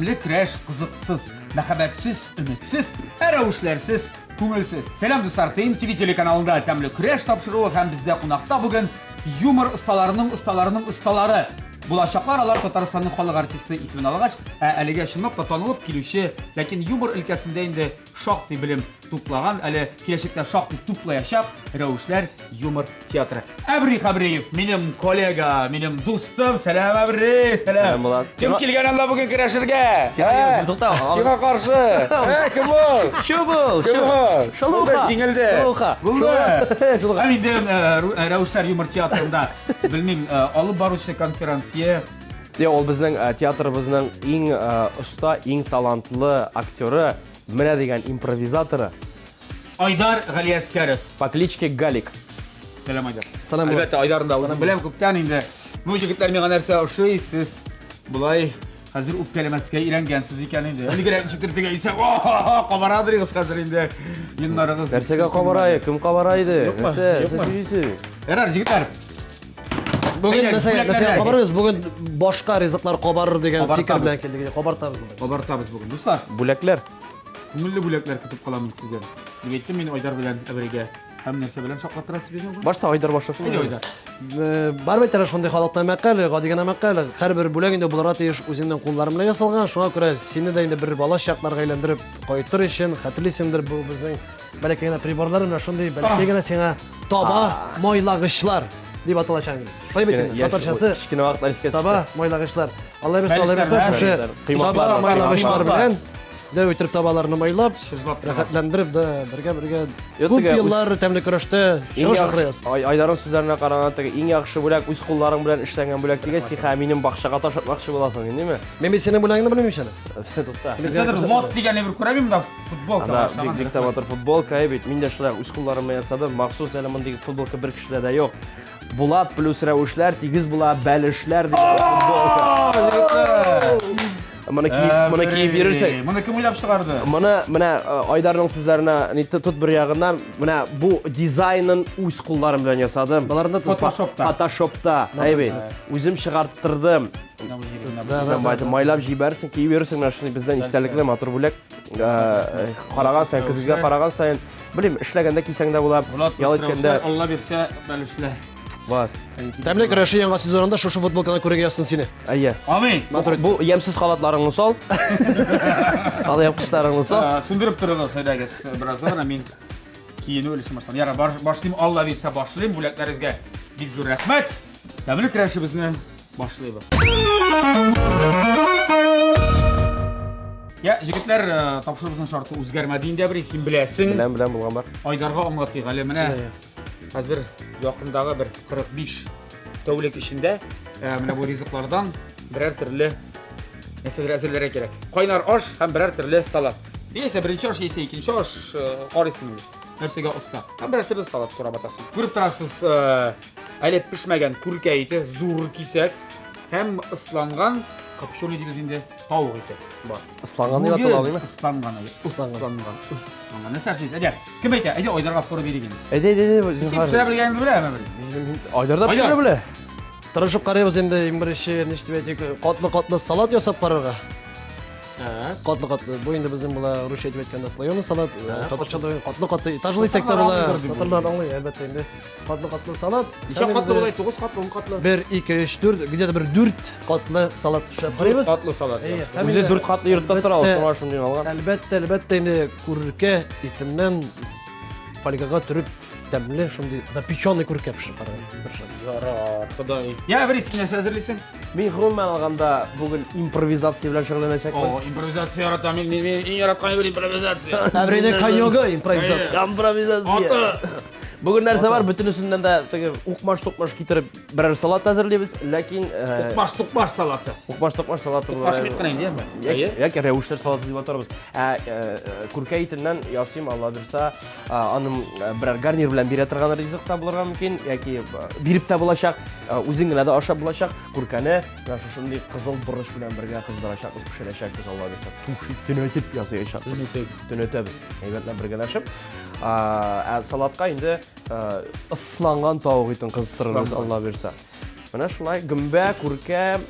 Тәмле көрәш кызыксыз, мәхәббәтсез, өметсез, ә рәвешләрсез, күңелсез. Сәлам, дуслар, ТМТВ телеканалында Тәмле көрәш тапшыруы һәм бездә кунакта бүген юмор осталарының осталарының осталары булачаклар. Алар Татарстанның халык артисты исемен алгач, ә әлегә чынлап та танылып килүче, ләкин юмор өлкәсендә инде шактый белем туплаган, әле киләчәктә шактый туплаячак Рәвешләр юмор театры. Әбри Хәбриев, минем коллега, минем дустым. Сәлам, Әбри, сәлам. Сәлам, Булат. Кем килгән анда бүген көрәшергә? Сиңа Ә? тукта, Сиңа каршы. Ә, кем ул? Шо был? Кем ул? Шелуха. Булды, җиңелде. Шелуха. Булды. Шелуха. Һәм инде Рәвешләр юмор театрында, белмим, алып баручы конферансье. Йә, ул безнең театрыбызның иң оста, иң талантлы актеры, менә дигән импровизаторы. Айдар Галиәскәров. По кличке Галик. Сәлам, Айдар. Сәлам. Әлбәттә, Айдарны да үзем беләм күптән инде. Ну, егетләр, миңа нәрсә ошый, сез болай хәзер үпкәләмәскә өйрәнгәнсез икән инде. Элгәрәк ничектер теге әйтсәң, кабарадыр егез хәзер инде. Йоннарыгыз. Нәрсәгә кабара, кем кабара иде? Юкмы? Нәрсә, Юкмы? нәрсә сөйлисең? Ярар, егетләр. Бүген Әйдә, нәрсәгә бүләкләр нәрсәгә әйдә. кабарабыз? Бүген башка ризыклар кабарыр дигән фикер Кабартабыз. белән килдек. Кабартабыз. Кабартабыз бүген. Дуслар, Бүләкләр. Күңелле бүләкләр көтеп калам мин сездән. Дип әйттем мин Айдар белән Әбригә. Һәм нәрсә белән шаккатырасыз безне бүген? Башта Айдар башласын. Әйдә, Айдар. Бар бит әле шундый халыкта мәкаль, гади генә мәкаль. Һәрбер бүләк инде булырга тиеш үзеңнең кулларың белән ясалган. Шуңа күрә сине дә инде бер бала чакларга әйләндереп кайтыр өчен, хәтерлисеңдер, бу безнең бәләкәй генә приборлар менә шундый бәләкәй генә сиңа таба майлагычлар дип аталачак инде. Шулай бит инде, татарчасы Кечкенә вакытлар искә төште. таба майлагычлар. Алла бирсә, Алла бирсә, шушы Коймаклар, таба майлагычлар коймаклар. белән дәү итеп табаларны майлап, Чыжлап тора. рәхәтләндереп дә бергә-бергә Юк, күп теге үз- еллар тәмле көрәштә Иң чыгыш яхшы- ясыйбыз. Ай, Айдарның сүзләренә караганда теге иң яхшы бүләк үз кулларың белән эшләнгән бүләк дигәч, син хә минем бакчага таш атмакчы буласың, инде Мин бит синең бүләгеңне белмим әле. Тукта. Нәрсәдер лот дигән бер күрәм мин монда футболка Анда бар. бик бик тә матур футболка әй бит. Мин дә шулай үз кулларым белән ясадым. Махсус әле мондый футболка бер кешедә дә юк. Булат плюс рәвешләр тигез була бәлешләр дигән футболка. Моны киеп, моны киеп йөрерсең. Моны кем уйлап чыгарды? Моны менә Айдарның сүзләренә ни тот бер ягыннан, менә бу дизайнын үз кулларым белән ясадым. Боларны тот. Фотошопта. Фотошопта. Әй бит. Үзем чыгарттырдым. Да, да, да. Майлап җибәрсең, киеп йөрерсең, менә шундый бездән истәлекле матур бүләк. Караган саен, көзгегә караган саен, белмим, эшләгәндә кисәң дә була, ял иткәндә. Алла бирсә, бәлешләр. Бар. Тәмле көрәше яңа сезонында шушы футболканы күрергә язсын сине. Әйе. Амин. Матур. Бу ямьсез халатларыңны сал. Ал япкычларыңны сал. Сүндереп торыгыз, әйдәгез, бераз гына мин киенү өлешен башлам. Ярар, башлыйм, Алла бирсә башлыйм. Бүләкләрегезгә бик зур рәхмәт. Тәмле көрәшебезне башлыйбыз. Я, җегетләр, тапшыруыбызның шарты үзгәрмәде инде, Әбри, син беләсең. Беләм, беләм, булган бар. Айдарга аңлатыйк әле менә. Хәзер якындагы бер 45 тәүлек эчендә менә бу ризыклардан берәр төрле нәрсәләр әзерләргә кирәк. Кайнар аш һәм берәр төрле салат. Яисә беренче аш, яисә икенче аш карыйсың инде. Нәрсәгә оста. Һәм берәр төрле салат турап атасың. Күреп торасыз, әле пешмәгән күркә ите, зур кисәк һәм ысланган копченый дибез инде, тавык ите бар. Ысланган дип атала алмыймы? Ысланган. Ысланган. Ысланган. Ысланган. Нәрсә әйтәсез? Әйдә, кем әйтә? Әйдә, Айдарга фора бирик инде. Әйдә, әйдә, әйдә, Син зинһар. пешерә белгәнеңне беләме бер? Айдар да Айдар. пешерә белә. Тырышып карыйбыз инде иң беренче, ничек дип әйтик, катлы-катлы салат ясап карарга. Катлы-катлы. Бу инде безнең була русча әйтеп әйткәндә слоеный салат, татарча да катлы-катлы этажлы дисәк тә була. Татарлар аңлыйдыр дип Татарлар аңлый, әлбәттә инде. Катлы-катлы салат. Ничә Һәм катлы инде болай? 9 катлы, 10 катлы? 1, 2, 3, 4, где-то бер 4 катлы салат эшләп карыйбыз. Катлы салат. Әйе, һәм Үзе инде 4 катлы йортта тора, ул әлбәттә- шуңа шундый алган. Әлбәттә, әлбәттә инде күркә итеннән фольгага төреп тәмле шундый запеченный күркә пешереп карарга тырышабыз. Ярар, Ходай. Я, Әбри, син нәрсә әзерлисең? Мин гомумән алганда бүген импровизация белән шөгыльләнәчәкмен. О, импровизация яратам. Мин, мин, мин иң яраткан әйбер импровизация. Әбринең конёгы импровизация. Импровизация. Аты. Бүген нәрсә бар, бөтенесеннән дә теге укмаш-тукмаш китереп берәр салат әзерлибез, ләкин Укмаш-тукмаш салаты. Укмаш-тукмаш салаты Тукмаш бит кына инде, яме? Яки, яки рәвешләр салаты дип атарбыз. Ә күркә итеннән ясыйм, Алла бирса, аның берәр гарнир белән бирә торган ризык та булырга мөмкин, яки биреп тә булачак, үзең генә дә ашап булачак. Күркәне менә шушындый кызыл борыч белән бергә кыздырачакбыз, пешерәчәкбез, Алла бирса. Туши төнәтеп ясаячакбыз. Төнәтәбез. Әйбәтләп бергәләшеп. Ә салатка инде ысланган тавык итен кыздырырбыз, Алла бирса. Менә шулай гөмбә, күркә,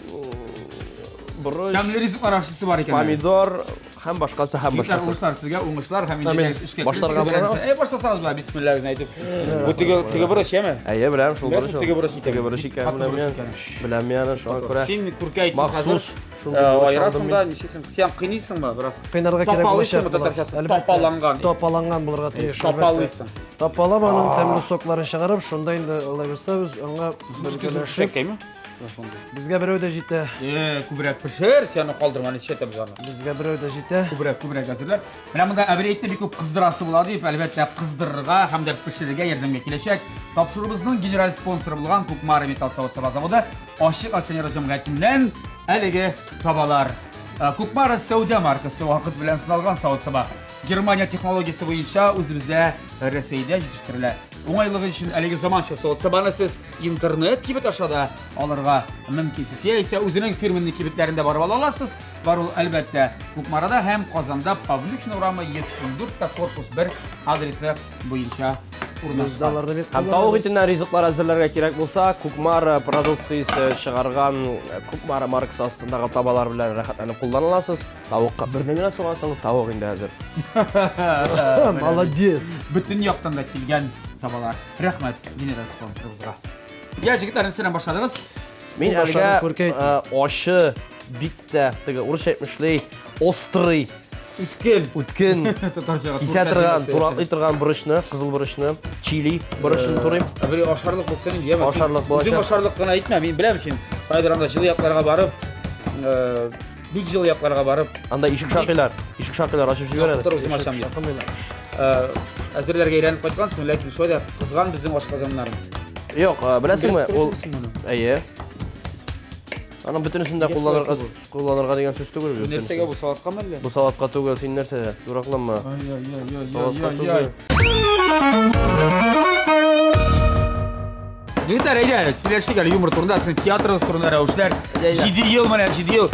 борыч. Тәмле ризыклар ашыйсы бар икән. Помидор һәм башкасы һәм Егетләр, башкасы. уңышлар сезгә, уңышлар һәм инде Амин. эшкә Башларга керешергә була. Әй, башласагыз була, бисмилләгезне әйтеп. Бу теге теге борыч, яме? Әйе, беләм, шул Беләсең, борыч. ул. теге борыч икән. Теге борыч Бик икән, каты беләм борыч мин. икән. Беләм мин аны, шуңа күрә. Син күркә әйттең Махсус хәзер. шундый борыч Аерасың алдым да, мин. ничесең? Син кыйныйсыңмы бераз? Кыйнарга кирәк Тапалыйсыңмы булачак. була. татарчасы? Әлбәттә. Тапаланган. Тапаланган булырга тиеш. әлбәттә. Тапалыйсың. Тапалап аның тәмле сокларын чыгарып, шунда инде алай булса без аңа Икесен бергәләшеп пешекәйме? безгә берәү дә җитә. Э, күбрәк пешер, син аны калдырма, нишләтәбез аны. Безгә берәү дә җитә. Күбрәк, күбрәк әзерләр. Менә монда әбри әйтте, бик күп кыздырасы була дип, әлбәттә, кыздырырга һәм дә пешерергә ярдәмгә киләчәк. Тапшыруыбызның генераль спонсоры булган Кукмара металл савыт-саба заводы ачык акционерлар җәмгыятеннән әлеге табалар. Кукмара сәүдә маркасы вакыт белән сыналган савыт-саба. Германия технологиясе буенча үзебездә Рәсәйдә җитештерелә. Уңайлыгы өчен әлеге заманча савыт-сабаны сез интернет кибет аша да алырга мөмкинсез. Яисә үзенең фирменный кибетләрендә барып ала аласыз. Бар ул әлбәттә Кукмарада һәм Казанда Павлюхина урамы 114 корпус 1 адресы буенча Без дә урнашкан. аларны бик Һәм тавык кулланабыз. итеннән ризыклар әзерләргә кирәк булса, Кукмара продукциясе чыгарган Кукмара маркасы астындагы табалар белән рәхәтләнеп куллана аласыз. Тавыкка берне генә сугасың, тавык инде әзер. Молодец. Бөтен яктан да килгән табалар. Рәхмәт генераль спонсорыбызга. Я, җегетләр, нәрсәдән башладыгыз? Мин Бу башларны әлегә күркә итен. ачы, бик тә теге урысча әйтмешли, острый, Үткен. үткен, Татарчага кисә туры торган, тәрҗемәсе. тураклый торган борычны, кызыл борычны, чили борычын турыйм. Бер ашарлык булсын инде, яме. Ашарлык булачак. Үзең ашарлык кына әйтмә, мин беләм син. Кайдыр анда җылы якларга барып, бик җылы якларга барып, Анда ишек шакыйлар, ишек шакыйлар ачып җибәрәләр. Тор үзем ачам дип. Шакымыйлар. Әзерләргә өйрәнеп кайткансың, ләкин шулай да кызган безнең ашказаннарын. Юк, беләсеңме, Белеп ул торасың моны? Әйе. Аның бөтенесен дә Нигә кулланырга шулай кулланырга дигән сүз түгел. Бу нәрсәгә бу салатка мәллә? Бу салатка түгел, син нәрсә? Дуракланма. Салатка Ай-яй-яй-яй-яй. түгел. Егетләр, әйдә, сөйләшик әле юмор турында, сезнең театрыгыз турында рәвешләр. Әйдә. 7 ел менә 7 ел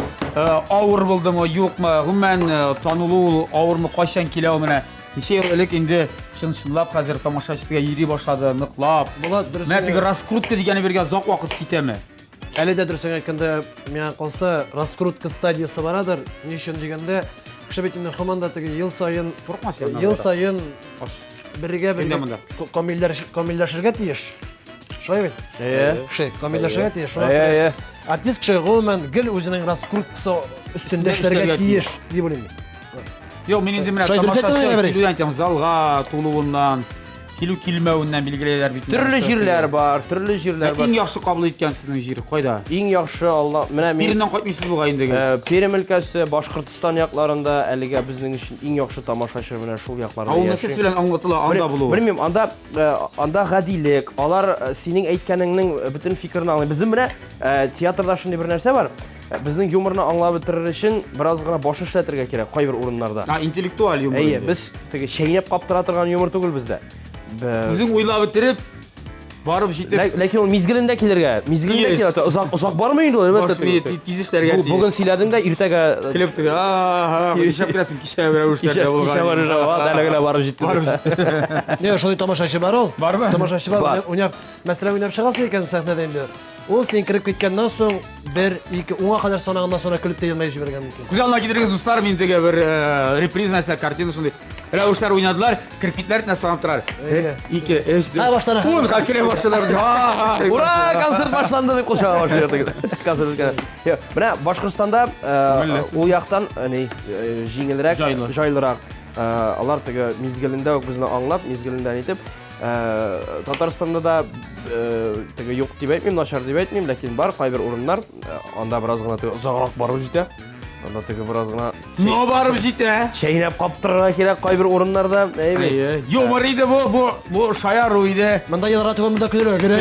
авыр булдымы, юкмы? Гомумән, танылу ул авырмы, кайчан килә ул менә? Ничә ел элек инде чын-чынлап хәзер тамашачы сезгә йөри башлады, ныклап. Булат, дөресен Менә теге раскрутка дигәне бергә озак вакыт китәме? Әле дә дөресен әйткәндә, миңа калса, раскрутка стадиясе барадыр. Ни өчен дигәндә, кеше бит инде һаман да теге ел саен, Куркма син. ел саен Аш. бергә Инде бергә монда. камилләшергә тиеш. Шулай бит? Әйе. Кеше камилләшергә тиеш. Шуңа Әйе, күрә әйе. Артист кеше гомумән гел үзенең раскруткасы өстендә эшләргә эшләргә тиеш дип уйлыйм. мин. Юк, мин инде менә Шулай дөрес әйтәм, тамашачы Әбри? килүдән әйтәм, залга тулуыннан, килү килмәвеннән билгеләйләр бит. Төрле җирләр бар, төрле җирләр бар. Иң яхшы кабул иткән сезнең җир кайда? Иң яхшы Алла, менә мин Пермьнән кайтмыйсыз бугай инде. Пермь өлкәсе, Башкортстан якларында әлегә безнең өчен иң яхшы тамашачы менә шул якларда. Ә ул яши. нәрсәсе белән аңлатыла анда булуы? Белмим, анда анда гадилек, алар синең әйткәнеңнең бөтен фикерен аңлый. Безнең менә театрда шундый бер нәрсә бар. Безнең юморны аңлап бетерер өчен бераз гына баш эшләтергә кирәк кайбер урыннарда. А, интеллектуаль юмор. Әйе, инде. без теге чәйнәп каптыра торган юмор түгел бездә. Үзең уйлап бетереп, барып җитеп, Ләкин ул мизгелендә килергә, мизгелендә Тиеш. килә. Озак озак бармый инде ул, әлбәттә. баш мие тиз эшләргә тиеш. Бүген сөйләдең дә, иртәгә килеп теге, аһа, нишләп киләсең, кичә рәвешләрдә булган. кичә барып җавап, әле генә барып җитте. Барып җитте. Не, шундый тамашачы бар ул. Бармы? Тамашачы бар. Бар. Уйнап, мәсәлән, уйнап чыгасың икән сәхнәдә инде. Ул син кереп киткәннән соң 1, 2, 10-га кадәр санаганнан соң көлеп тә елмаеп җибәргән мөмкин. Күз алдына китерегез, дуслар, мин теге бер реприз нәрсә, картина шундый. Рәвешләр уйнадылар, кирпитләр тенә санап торар. Әйе. 2, 3, 4. Һә, башлана. Ун, кире башлана. Ха-ха. Ура, концерт башланды дип кул чаба башлый. Концерт үткән. Юк, Менә Башкортстанда Күңелле. ул яктан ни җиңелрәк, Җайлы. җайлырак. Алар теге мизгелендә үк безне аңлап, мизгелендә нитеп, Татарстанда да теге юк дип әйтмим, начар дип әйтмим, ләкин бар кайбер урыннар, анда бераз гына теге озаграк барып җитә. Анда теге бераз гына Но барып җитә. чәйнәп каптырырга кирәк кайбер урыннарда. Әйе. Әйе. Юмор иде бу, бу, бу шаяру иде. Монда еларга түгел, монда көлергә кирәк.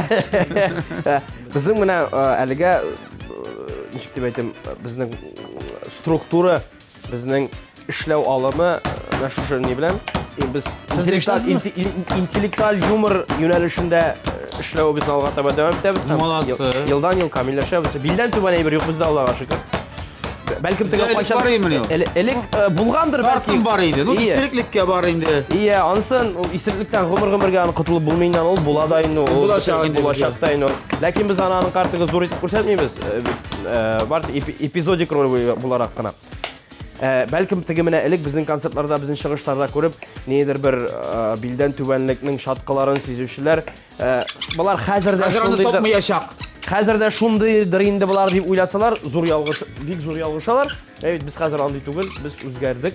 Көләргә. Безнең менә әлегә ничек дип әйтим, безнең структура, безнең эшләү алымы менә шушы ни белән без Сез нишләсезме? интеллектуаль юмор юнәлешендә эшләү алга таба дәвам итәбез һәм Молодцы. елдан ел камилләшәбез. Билдән түбән әйбер юк бездә, Аллага шөкер. Бәлкем теге Элек кайчан бар идеме ул? Элек булгандыр бәлки. Тартым бар иде. Ну, Ие. исереклеккә бар инде. Ие, анысын ул исереклектән гомер-гомергә аны котылып булмый инде, ул була да инде, ул Булачак инде. Булачак та инде. ул. Ләкин без аны аның картыгы зур итеп күрсәтмибез. Бар эпизодик роль буларак кына. Бәлкем теге менә элек безнең концертларда, безнең чыгышларда күреп, ниндидер бер билдән түбәнлекнең чаткыларын сизүчеләр, болар хәзер дә Хәзер аны шундыйдыр. тапмаячак. Хәзер дә шундыйдыр инде болар дип уйласалар, зур ялгыш, бик зур ялгышалар. Ә бит без хәзер андый түгел, без үзгәрдек,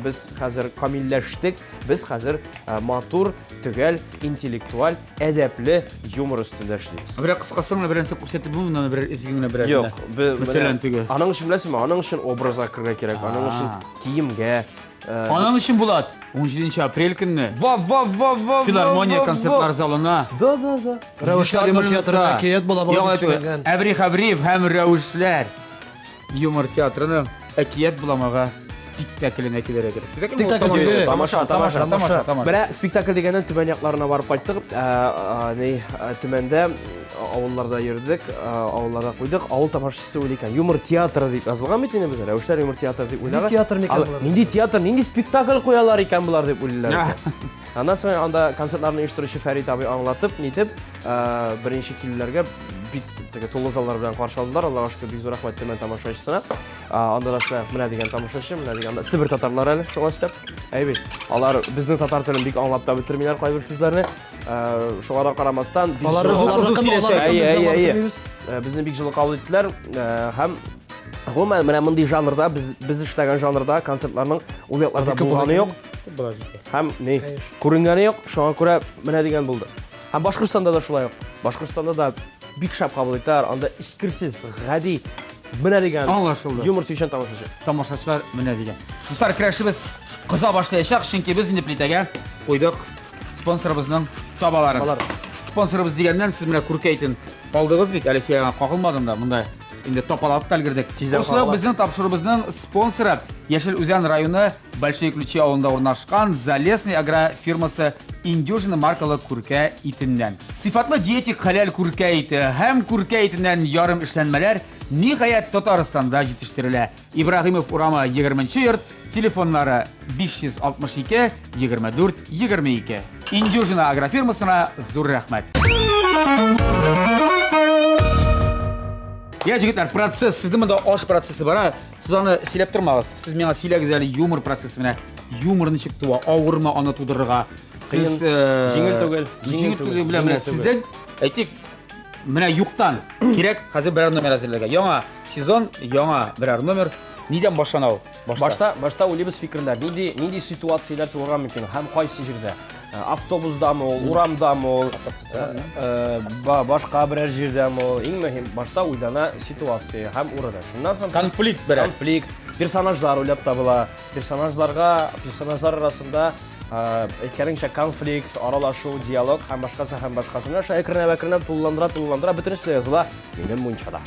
без хәзер камилләштек, без хәзер матур, төгәл, интеллектуаль, әдәпле юмор өстендә эшлибез. Берәр кыскасын гына берәрсе күрсәтеп булмый, моны берәр изге генә берәр. Юк, Мәсәлән, теге. Аның өчен беләсеңме, аның өчен образга керергә кирәк, аның өчен киемгә. Аның өчен Булат, 17 апрель көнне Ва, ва, ва, ва, Филармония ва, ва, концертлар ва. залына. Да, да, да. Рәвешләр юмор театрында әкият була Яңа була дип түгел. сөйләнгән. Әбри Хәбриев һәм Рәвешләр юмор театрының әкият буламага спектакленә килергә кирәк. Спектакль Спектакль тамаша, түгел. тамаша, тамаша, тамаша, тамаша. Менә спектакль дигәннән Төмән якларына барып кайттык. Төмәндә авылларда йөрдек, авылларда куйдык. Авыл тамашачысы уйлый икән. Юмор театры дип язылган бит инде бездә. Рәвешләр юмор театры дип уйлаган. театр микән Ал- болар? Нинди театр, нинди спектакль куялар икән болар дип уйлыйлар. Я. икән. Аннан соң анда концертларны оештыручы Фәрит абый аңлатып, нитеп, беренче килүләргә бик теге тулы заллар белән каршы алдылар. Аллага шөкер, бик зур рәхмәт Төмән тамашачысына. Анда да шулай менә дигән тамашачы, менә дигән анда Себер татарлары әле шуңа өстәп. Әй бит, алар безнең татар телен бик аңлап та бетермиләр кайбер сүзләрне. Шуңа да карамастан, бик Алар җылы- аларныкын озын сөйләсә. аларныкын Әйе, без әйе, аңлап әйе. бетермибез. Безне бик җылы кабул иттеләр. Һәм гомумән менә мондый жанрда без без эшләгән жанрда концертларның ул якларда Бик күп булганы булган. юк. Һәм ни күренгәне юк, шуңа күрә менә дигән булды. Һәм Башкортстанда да шулай ук. Башкортстанда да бик шәп кабул итәләр. Анда эчкерсез, гади менә дигән Аңлашылды. юмор сөючән тамашачы. Тамашачылар менә дигән. Дуслар, көрәшебез кыза башлаячак, чөнки без инде плитәгә куйдык спонсорыбызның табаларын. Табалар. Спонсорыбыз дигәннән сез менә күркә итен алдыгыз бит, әле сиңа кагылмадым да, монда инде тапалап та өлгердек. Тиздән Шулай ук кагыла. безнең тапшыруыбызның спонсоры Яшел Үзән районы Большие Ключи авылында урнашкан Залесный агрофирмасы Индюжина маркалы күркә итеннән. Сыйфатлы диетик хәләл күркә ите һәм күркә итеннән ярым эшләнмәләр ниһаять Татарстанда җитештерелә. Ибраһимов урамы 20 йорт, телефоннары 562 24 22. Индюжина агрофирмасына зур рәхмәт. Я, җегетләр, процесс, сезнең монда аш процессы бара. Сез аны сөйләп тормагыз. Сез миңа сөйләгез әле юмор процессы менә. Юмор ничек туа, авырмы аны тудырырга? Кыен. Сез, Җиңел түгел. Җиңел түгел, беләм, менә Җиңел түгел. сездән әйтик, менә юктан кирәк хәзер берәр номер әзерләргә. Яңа сезон, яңа берәр номер. Нидән башлана ул? Башта башта уйлыйбыз фикерләр, нинди нинди ситуацияләр туырга мөмкин һәм кайсы җирдә? Автобусдамы ул, урамдамы ул, башка берәр җирдәме ул? Иң мөһим башта уйлана ситуация һәм урыны. Шуннан соң Конфликт берәр. Конфликт, персонажлар уйлап табыла. Персонажларга, персонажлар арасында әйткәнеңчә конфликт, аралашу, диалог һәм башкасы һәм башкасы. Менә шулай әкренләп әкренләп тулыландыра тулыландыра бөтенесе дә языла минем мунчада.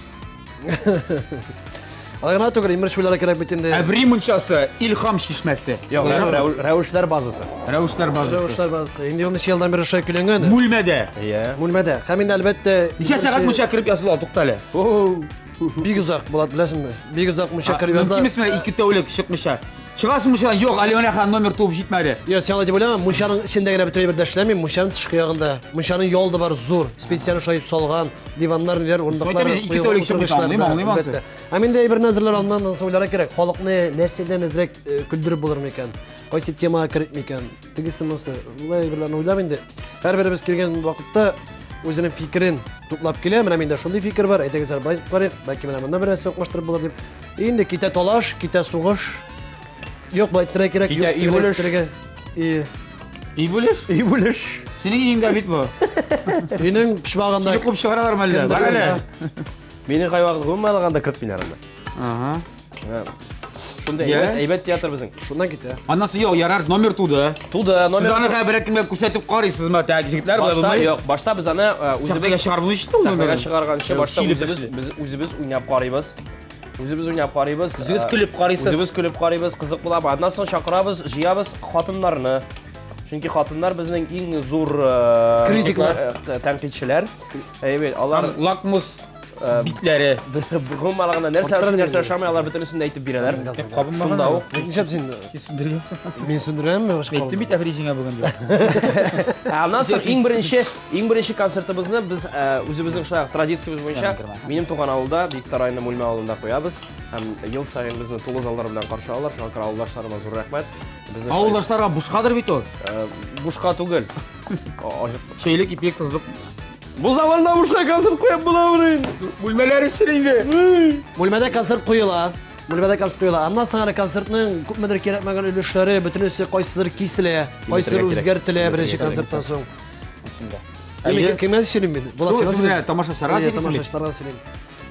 Алай гына түгел, имеш уйларга кирәк бит инде. Әбри мунчасы, Илһам чишмәсе. Юк, рәвешләр базасы. Рәвешләр базасы. Рәвешләр базасы. Инде 13 елдан бері шулай көйләнгән. Мүлмәдә. Иә. Бүлмәдә. Һәм инде әлбәттә Ничә сәгать мунча кереп языла, тукта әле. Бик озак Булат, беләсеңме? Бик озак мунча кереп языла. Мөмкин менә ике тәүлек чыкмыйча. Чыгасың мунчадан, юк, әле менә хан номер туып җитмәде. Йо, син алай дип уйлама, мунчаның эчендә генә бөтен әйбер дә эшләмим, мунчаның тышкы ягында. Мунчаның ялды бар зур, специаль шулай итеп салган, диваннар, ниләр, урындыклар, Шулай итеп, ике тәүлек чыкмыйча, аңлыйм, аңлыйм ансы. Һәм инде әйберне әзерләр аннан соң уйларга кирәк. Халыкны нәрсәдән әзрәк көлдереп булыр микән? Кайсы темага кереп микән? Тегесе монысы. Болай әйберләрне уйлап инде. Һәрберебез килгән вакытта үзенең фикерен туплап килә. Менә миндә шундый фикер бар, әйдәгез әле былай итеп карыйк, бәлки менә монда берәрсе укмаштырып булыр дип. Инде китә талаш, китә сугыш. Юк, былай иттерергә кирәк, Китә юк, өй тегеләй бүлеш. иттерергә. И, Өй бүлеш? Өй бүлеш. Синең өеңдә бит бу. Өйнең почмагында Сине куып чыгаралармы әллә? Бар әле. Мине кайвакыт гомумән алганда кертмиләр анда. Ага. Шундай Иә. әйбәт, әйбәт театр безнең. Шуннан китә. Аннан соң юк, ярар, номер туды. Туды, Сез номер. аны хәзер берәр кемгә күрсәтеп карыйсызмы? Так, егетләр, болай Башта булмый. юк, башта без аны үзебез Сәхнәгә чыгарып булмый ул сәхнәгә номерны. чыгарганчы башта Килеп үзебез эшли. без үзебез уйнап карыйбыз. Үзебез уйнап карыйбыз. Үзегез көлеп карыйсыз. Үзебез көлеп карыйбыз, кызык була. Аннан соң чакырабыз, җыябыз хатыннарны. Чөнки хатыннар безнең иң зур Критиклар. тәнкыйтьчеләр. Әйбәт, алар Лакмус. Битләре. Гомумән алганда нәрсә ошый, нәрсә ошамый, алар бөтенесен дә әйтеп бирәләр. Шунда ук. Нишләп син? Сүндергәнсең. Мин сүндерәмме? Әйттем бит әфри җиңә бүген дип. Ә аннан соң иң беренче, иң беренче концертыбызны без үзебезнең шулай традициябез буенча минем туган авылда, Биектау районы Мүлмә авылында куябыз. Һәм ел саен безне тулы заллар белән каршы алалар. Шуңа күрә авылдашларыма зур рәхмәт. Безнең Авылдашларга бушкадыр бит ул. Бушка түгел. Чәйлек, ипилек, тозлык. Бу заманда бушка концерт куеп буламыни? Бүлмәләр өчен инде. Бүлмәдә концерт куела. Бүлмәдә концерт куела. Аннан соң әле концертның күпмедер кирәкмәгән өлешләре, бөтенесе кайсыдыр киселә, кайсыдыр үзгәртелә беренче концерттан соң. Мин кемгә сөйлим мин? Булат сиңа сөйлим. Тамашачыларга сөйлим. Тамашачыларга сөйлим.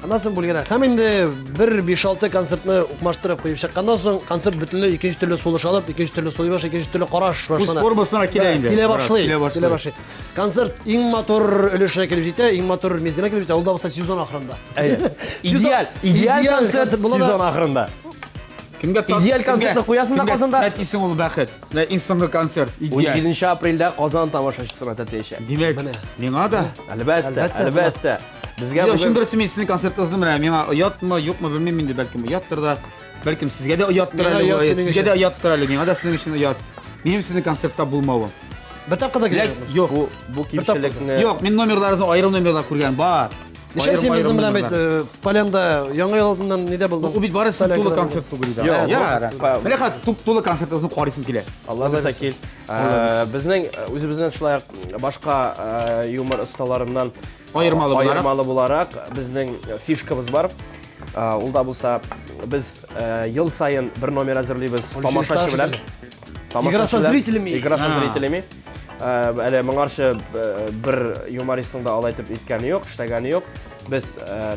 Аннан соң бүлгәнә. Һәм инде бер 5-6 концертны укмаштырып куеп чыкканнан соң, концерт бөтенләй икенче төрле сулыш алып, икенче төрле сулый башлый, икенче төрле караш башлана. Үз формасына килә инде. Килә башлый. Килә башлый. Концерт иң матур өлешенә килеп җитә, иң матур мизгеленә килеп җитә. Ул да булса сезон ахырында. Әйе. Идеаль, идеаль концерт сезон ахырында. Кемгә идеаль концертны куясың да Казанда? Тәтисең ул бәхет. Менә иң соңгы концерт, идеаль. 17 апрельдә Казан тамашачысына тәтиячәк. Димәк, миңа да. Әлбәттә, әлбәттә. Безгә бүген... Чын дөресе мин сезнең концертта уздым, менә миңа оятмы, юкмы белмим инде, бәлкем ояттыр да. Бәлкем сезгә дә ояттыр әле, сезгә дә ояттыр әле, миңа да сезнең өчен оят. Минем сезнең концертта булмавым. Бер тапкыр да килгән юк. Бу бу кимчелекне Юк, мин номерларыгызны аерым номерлар күргән бар. Нишләп син безнең белән бит Полянда Яңа ел алдыннан нидә булдың? Ул бит бары тулы концерт түгел иде. Юк, Менә хәзер тулы концертыгызны карыйсым килә. Алла бирсә кил. Безнең үзебезнең шулай ук башка юмор осталарыннан Аермалы буларак. Аермалы буларак безнең фишкабыз бар. Ул да булса без ел саен бер номер әзерлибез тамашачы белән. Игра со зрителями. Игра со зрителями. Әле моңарчы бер юмористның да алай итеп иткәне юк, эшләгәне юк. Без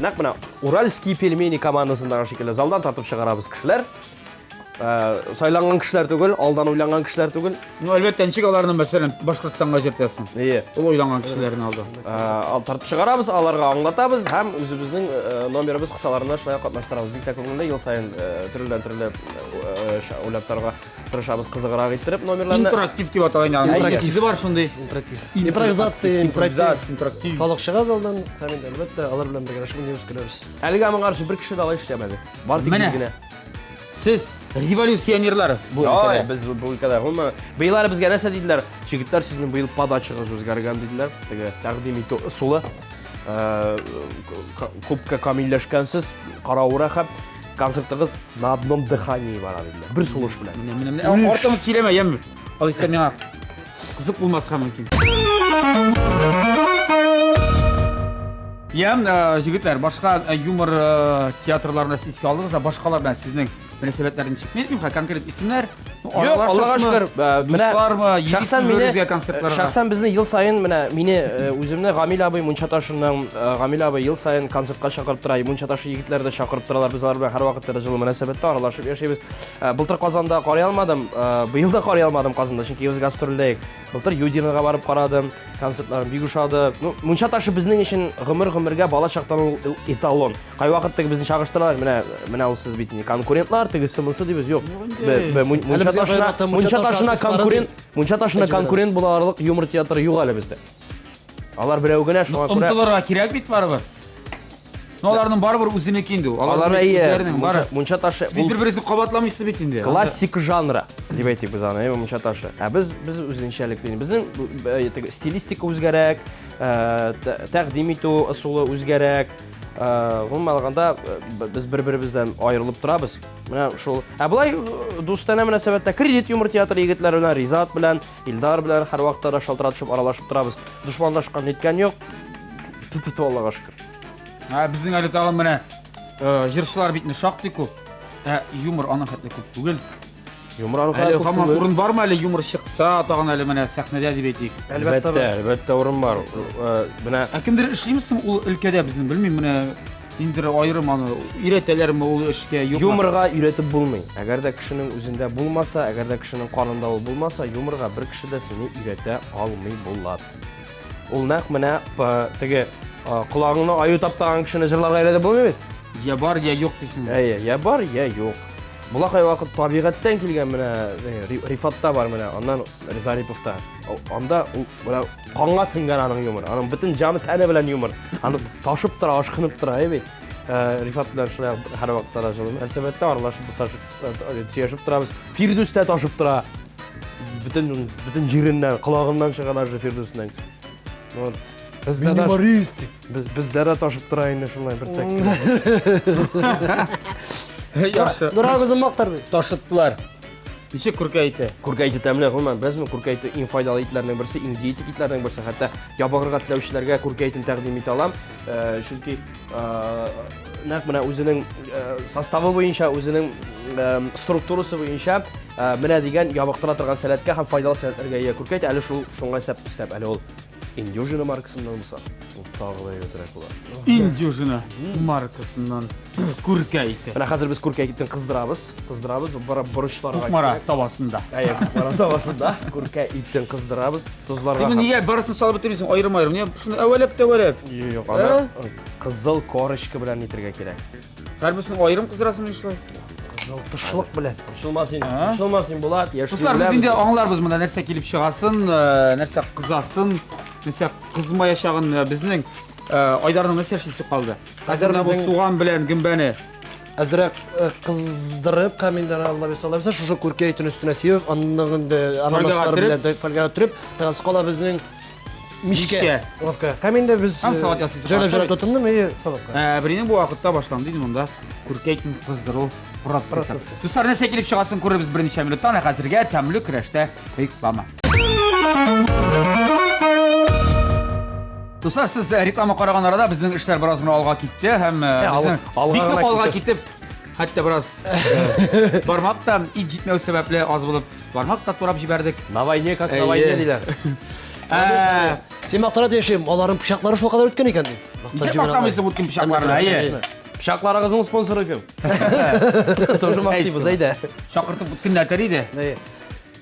нәкъ менә Уральские пельмени командасындагы шикелле залдан тартып чыгарабыз кешеләр. Сайланган кешеләр түгел, алдан уйланган кешеләр түгел. Ну, әлбәттә, ничек аларны, мәсәлән, Башкортстанга җөртәсең? Ие. Ул уйланган кешеләрне алда. Тартып чыгарабыз, аларга аңлатабыз һәм үзебезнең номерыбыз кысаларында шулай катнаштырабыз. Бик тә күңелле, ел саен төрледән-төрле уйлап торырга тырышабыз, кызыграк иттереп номерларны. Интерактив дип атала инде. Интерактив. Сүзе бар шундый. Интерактив. Импровизация, интерактив. Интерактив. Халык чыга залдан һәм инде әлбәттә алар белән бергәләшеп уйныйбыз, көләбез. Әлегә моңарчы бер кеше дә алай эшләмәде. Бар тик без генә. Сез революционерлар бу өлкәдә. Без бу өлкәдә. Гомумән, быел әле безгә нәрсә диделәр? Егетләр, сезнең быел подачагыз үзгәргән диделәр. Теге тәкъдим итү ысулы. Күпкә камилләшкәнсез, каравы рәхәт. Концертыгыз на одном дыхании бара диделәр. Бер сулыш белән. Менә, менә, менә. Артыгын сөйләмә, яме. Алайса миңа кызык булмаска мөмкин. Ям, җегетләр, башка юмор театрларына сез искә алдыгыз, башкалар белән сезнең мөнәсәбәтләр ничек? Мин әйтмим, конкрет исемнәр. Юк, Аллага шөкер, менә дуслармы, шәхсән мине, шәхсән безне ел саен менә мине үземне Гамил абый Мунча ташының Гамил абый ел саен концертка чакырып тора, Мунча ташы егетләре дә чакырып торалар. Без алар белән һәрвакытта да җылы мөнәсәбәттә аралашып яшибез. Былтыр Казанда карый алмадым, быел да карый алмадым Казанда, чөнки без гастрольдә идек. Былтыр Юдинога барып карадым. Концертларым бик ошады. Ну, мунча ташы безнең өчен гомер-гомергә бала чактан ул эталон. Кайвакыт теге безне чагыштыралар, менә менә ул сез бит инде конкурентлар, тегесе монысы дибез. Юк. Мунча ташына, мунча ташына конкурент, мунча ташына конкурент була алырлык юмор театры юк әле бездә. Алар берәү генә, шуңа күрә. Омтылырга кирәк бит барыбер. Но аларның барыбер үзенеке инде ул. Алар әйе, бары. Мунча ташы. Сез бер-берегезне кабатламыйсыз бит инде. Классик жанры дип әйтик без аны, әйе, мунча ташы. Ә без без үзенчәлекле. Безнең теге стилистика үзгәрәк, тәкъдим итү ысулы үзгәрәк. Гомумән алганда без бер-беребездән аерылып торабыз. Менә шул. Ә болай дустанә мөнәсәбәттә кредит юмор театры егетләре белән, Ризат белән, Илдар белән һәрвакытта да шалтыратышып аралашып торабыз. Дошманлашкан ниткән юк. Ту-ту-ту, Аллага шөкер. Ә безнең әле тагын менә җырчылар бит инде шактый күп. Ә юмор аның хәтле күп түгел. Юмор аның хәтле күп түгел. Һаман урын бармы әле юмор чыкса, тагын әле менә сәхнәдә дип әйтик. Әлбәттә, әлбәттә урын бар. Менә Ә кемдер эшлиме соң ул өлкәдә безнең, белмим, менә ниндидер аерым аны өйрәтәләрме ул эшкә, юкмы? Юморга өйрәтеп булмый. Әгәр дә кешенең үзендә булмаса, әгәр дә кешенең канында ул булмаса, юморга бер кеше дә сине өйрәтә алмый Булат. Ул нәкъ менә теге колагыңны аю таптаган кешене җырларга өйрәтеп булмый бит. Я бар, я юк дисең. Әйе, я бар, я юк. Була кайвакыт табигатьтән килгән менә Рифатта бар менә, аннан Зариповта. Анда ул менә канга сеңгән аның юмор. Аның бөтен җаны тәне белән юмор. Аны ташып тора, ашкынып тора, әй бит. Рифат белән шулай һәрвакытта да җылы мөнәсәбәттә аралашып, дуслашып, сөйләшеп торабыз. Фирдүс тә ташып тора. Бөтен бөтен җиреннән, колагыннан чыга даже Фирдүснең. Вот. Бездә дә Юмористик. бездә дә ташып тора инде шулай бер сәк. Яхшы. Дурак үзен мактар ди. Ташыттылар. Ничек күркә ите? Күркә ите тәмле, гомумән, беләсезме, күркә ите иң файдалы итләрнең берсе, иң диетик итләрнең берсе. Хәтта ябыгырга теләүчеләргә күркә итен тәкъдим итә алам. Чөнки нәкъ менә үзенең составы буенча, үзенең структурасы буенча менә дигән ябыктыра торган сәләткә һәм файдалы сәләтләргә ия күркә ите. Әле шул шуңа исәп өстәп, әле ул Индюжина маркасыннан булса, ул тагы да әйбәтрәк була. Индюжина маркасыннан күркә ите. Менә хәзер без күркә итен кыздырабыз, кыздырабыз, бара борычларга. Кукмара табасында. Әйе, кукмара табасында күркә итен кыздырабыз, тозларга. Син нигә барысын салып бетермисең аерым-аерым? Нигә шуны әвәләп тә әвәләп? Юк, аны кызыл корочка белән итергә кирәк. Һәрберсен аерым кыздырасың шулай. Кызыл тышлык белән. Борчылма син, борчылма син, Булат, яшьли Дуслар, без инде аңларбыз монда нәрсә килеп чыгасын, нәрсә кызасын, нәрсә кызмаячагын безнең Айдарның нәрсә эшлисе калды. Хәзер менә бу суган белән гөмбәне әзрәк кыздырып, һәм инде Алла бирсә, Алла бирсә, шушы күркә итен өстенә сибеп, аннан инде ананаслар белән фольгага төреп, тыгасы кала безнең Мичкә. Мичкә. Лавка. Һәм инде без Һәм салат ясыйсыз. җайлап җайлап тотындым и салатка. Ә, бу вакытта башланды инде монда күркә итен кыздыру процессы. Процессы. Дуслар, нәрсә килеп чыгасын күрербез берничә минуттан, ә хәзергә тәмле көрәштә реклама. Дуслар, сез реклама караган арада безнең эшләр бераз гына алга китте һәм безнең алга бик гына нык алга китте. китеп, хәтта бераз бармак та ит җитмәү сәбәпле аз булып Бармак та турап җибәрдек. На войне как на войне диләр. Ә, Син мактана яшим, аларның пычаклары шул кадәр үткән икән ди. Ничек мактамыйсың үткен пычакларны, әйе. Пычакларыгызның спонсоры кем? Тоже мактыйбыз, әйдә. Чакыртып үткенләтер иде. Әйе.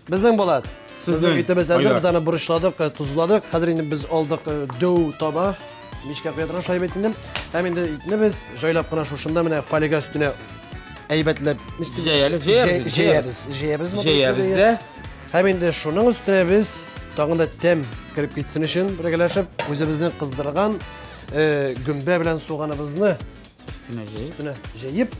Безнең Булат. Сезнең Безнең итебез әзер, Айдар. без аны борычладык, тозладык. Хәзер инде без алдык дәү таба. Мичкә куя торган шайба итендем. Һәм инде итне без җайлап кына шушында менә фольга өстенә әйбәтләп Җәяле, җәябез. Җәябез, җәябез. Җәябез дә. Һәм инде шуның өстенә без тагын да тәм кереп китсен өчен бергәләшеп үзебезнең кыздырган гөмбә белән суганыбызны өстенә җәеп, өстенә җәеп,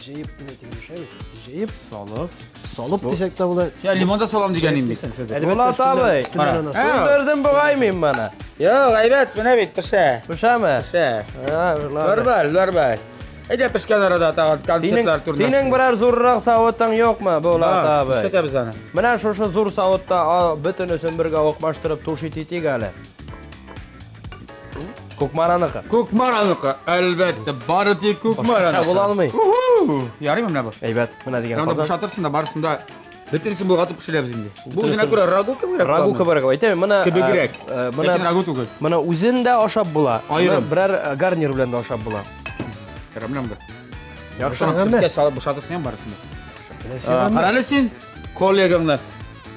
җәеп дип әйтик шулай бит? Җәеп, салып. салып дисәк тә була. Я лимон да салам дигән инде. Булат абый. Сүндердем бугай мин моны. Юк, әйбәт, менә бит пешә. Пешәме? Пешә. Нормаль, нормаль. Әйдә пешкән арада тагын концертлар турында. Синең берәр зуррак савытың юкмы, Булат абый? Нишләтәбез аны? Менә шушы зур савытта бөтенесен бергә укмаштырып тушить итик әле. Кукмараныкы. Кукмараныкы, әлбәттә, бары тик Кукмараныкы. Була алмый. Ярыймы менә бу? Әйбәт, менә дигән казан. Бушатырсың да барысын да бөтенесен болгатып пешерәбез инде. Бу үзенә күрә рагу кебегрәк. Рагу кебегрәк. Әйтәм, менә кебегрәк. Менә рагу түгел. Менә үзен дә ашап була. Аерым. Берәр гарнир белән дә ашап була. Ярым бер. Яхшы. Сөткә салып бушатырсың һәм барысын да. Карале син коллегаңны.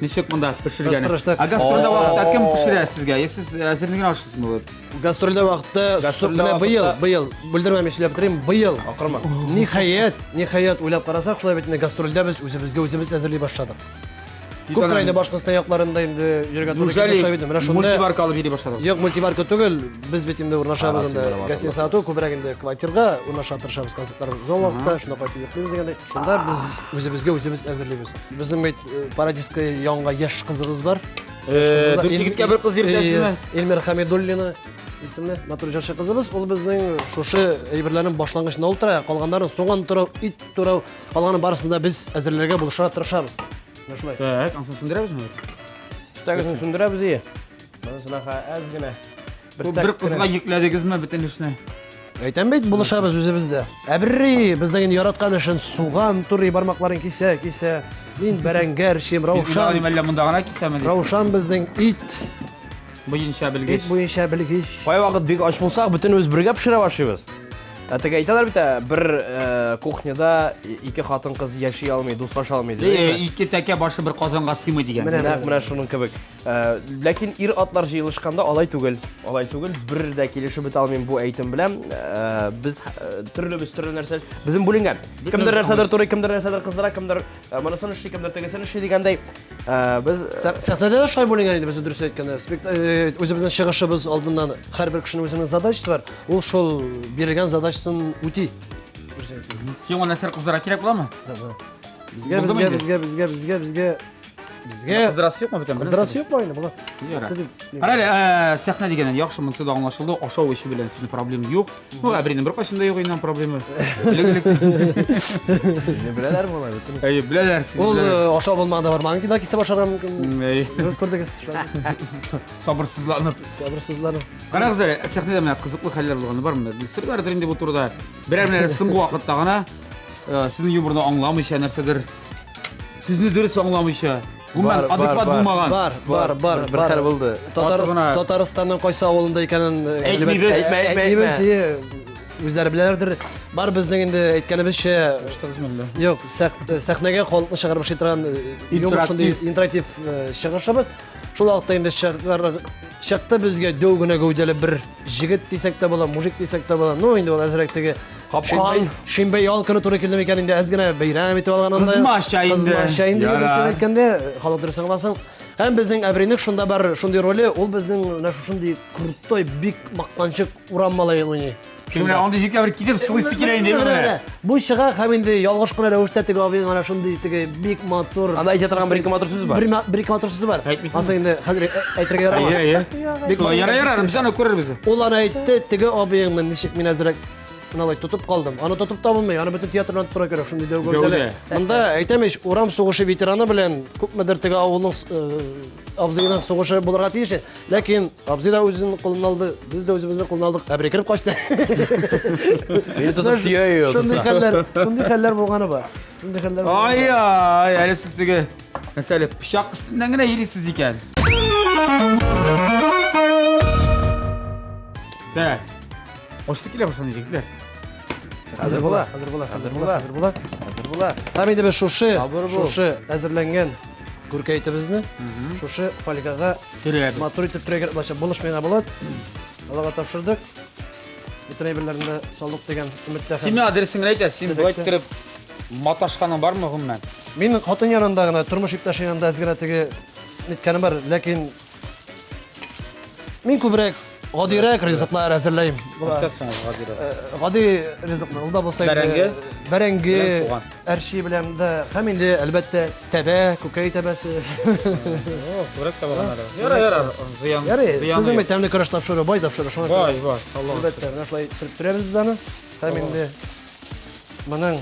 Ничек монда пешергәне? Ә гастрольдә вакытта кем пешерә сезгә? Я сез әзерне генә ашыйсызмы? Гастрольдә вакытта менә быел, быел, бүлдермәм сөйләп бетерим, быел. Акырма. Ниһаять, ниһаять уйлап карасак, шулай бит инде гастрольдә без үзебезгә үзебез әзерли башладык. Күп кенә инде Башкортстан якларында инде йөргә туры килде шулай бит. Менә шунда мультиварка алып йөри башладык. Юк, мультиварка түгел, без бит инде урнашабыз инде гостиница ату, күбрәк инде квартирга урнаша тырышабыз концертлар узган вакытта, шунда кайтып йоклыйбыз дигәндәй. Шунда без үзебезгә үзебез әзерлибез. Безнең бит парадиска янга яшь кызыбыз бар. Дүрт егеткә бер кыз йөртәсезме? Эльмира Хамидуллина исемле матур җырчы кызыбыз. Ул безнең шушы әйберләрнең башлангычында утыра, калганнарын соңын тору, ит турау, калганын барысын да без әзерләргә булышырга тырышабыз. Менә шулай. Так, анысын сүндерәбезме? Өстәгесен сүндерәбез ие. Монысына әз генә. Бер кызга йөкләдегезме бөтен эшне? Әйтәм бит, булышабыз үзебез дә. Әбри, безнең инде яраткан эшен суган турый бармакларын кисә, кисә. Мин бәрәңге әрчим, Раушан. Мин әллә монда гына кисәме? Раушан безнең ит буенча белгеч. Ит буенча белгеч. Кайвакыт бик ач булсак, бөтенебез бергә пешерә башлыйбыз. Теге әйтәләр бит, бер кухняда ике хатын-кыз яши алмый, дуслаша алмый дип. Ике тәкә башы бер казанга сыймый дигән. Нәкъ менә шуның кебек. Ләкин ир-атлар җыелышканда алай түгел. Алай түгел, бер дә килешеп бетә алмыйм бу әйтем белән. Без төрлебез төрле нәрсә. Безнең бүленгән. Кемдер нәрсәдер турый, кемдер нәрсәдер кыздыра, кемдер монысын эшли, кемдер тегесен эшли дигәндәй. Без сәхнәдә дә шулай бүленгән инде, без дөрес әйткәндә. Үзебезнең чыгышыбыз алдыннан һәрбер кешенең үзенең задачасы бар. Ул шул бирелгән задачасын үти. Сиңа нәрсә кыздыра кирәк буламы? Безгә, безгә, безгә, безгә, безгә, безгә Безгә кыздырасы юкмы бүтән? Кыздырасы юкмы инде була? Кара әле, сәхнә дигәннән яхшы монысы да аңлашылды. Ашау эчү белән синең проблем юк. Ну, әбринең беркайчан да юк инде проблемы. Элек-элек. Не беләләр моны бөтенесе. Әйе, беләләр сине. Ул ашау булмаганда бармагын кида кисеп ашарга мөмкин. Әйе. Дөрес күрдегез. Сабырсызланып. Сабырсызланып. Карагыз әле, сәхнәдә менә кызыклы хәлләр булганы бармы? Сер бардыр инде бу турыда. Берәр менә соңгы вакытта гына сезнең юморны аңламыйча нәрсәдер Сезне дөрес аңламыйча, гомумән, адекват булмаган. Бар, бар, бар, бер хәл булды. Татар Татарстанның кайсы авылында икәнен әйтмибез, әйтмибез, үзләре беләләрдер. Бар безнең инде әйткәнебезчә, юк, сәхнәгә халыкны чыгарып эшли торган юмор шундый интерактив чыгышыбыз. Шул вакытта инде чыкты безгә дәү генә гәүдәле бер җегет дисәк тә була, мужик дисәк тә була. Ну, инде ул әзрәк теге Капкан. Шимбә ял көне туры килде микән инде әз генә бәйрәм итеп алган анда. Кызмача инде. Кызмача инде дөресен әйткәндә, халык дөрес аңласын. Һәм безнең Әбринең шунда бар шундый роле, ул безнең менә шушындый крутой, бик мактанчык урам малае уйный. Менә андый җиргә бер китеп сылыйсы килә инде менә. Бу чыга һәм инде ялгыш кына рәвештә теге абыйның ана шундый теге бик матур. Анда әйтә торган бер ике матур сүз бар. Бер ике матур сүзе бар. Әйтмисеңме? Асы инде хәзер әйтергә ярамас. Әйе, әйе. Бик Ярар, ярар, без аны күрербез. Ул аны әйтте, теге абыеңны ничек мин әзрәк менә алай тотып калдым. Аны тотып та булмый, аны бөтен театр белән тотырга кирәк, шундый дәү гәүдәле. Монда әйтәм ич, урам сугышы ветераны белән күпмедер теге авылның абзыйның сугышы булырга тиеш. Ләкин абзый да үзенең кулына алды, без дә үзебезнең кулына алдык. Әбри кереп качты. Мине тотып төя йо. Шундый хәлләр, шундый хәлләр булганы бар. Шундый хәлләр. Ай, ай, әле сез теге, мәсәлән, пычак өстеннән генә йөрисез икән. Так. Ашысы килә башлады, егетләр. Хәзер була. Хәзер була. Хәзер була. Хәзер була. Хәзер була. Һәм инде без шушы, Сабыр бул. шушы әзерләнгән күркә итебезне шушы фольгага Төрәбез. матур итеп төрергә булачак. Булыш миңа Булат. Аллага тапшырдык. Бөтен әйберләрне дә салдык дигән өметтә. Син миңа дөресен генә әйт, син болай кереп маташканың бармы гомумән? Мин хатын янында гына, тормыш иптәше янында әз генә теге ниткәнем бар, ләкин мин күбрәк гадирәк ризыклар әзерләйм. Гади ризыкны, ул да булса бәрәңге, бәрәңге, әрчи белән дә, һәм инде әлбәттә тәбә, күкәй тәбәсе. О, күбрәк тәбә гына. Ярар, ярар, зыян. Ярый, сезнең бит тәмле көрәш тапшыру, бай тапшыру, шуңа Бай, бай. Алла. Әлбәттә, менә шулай төреп төрәбез без аны. Һәм инде моның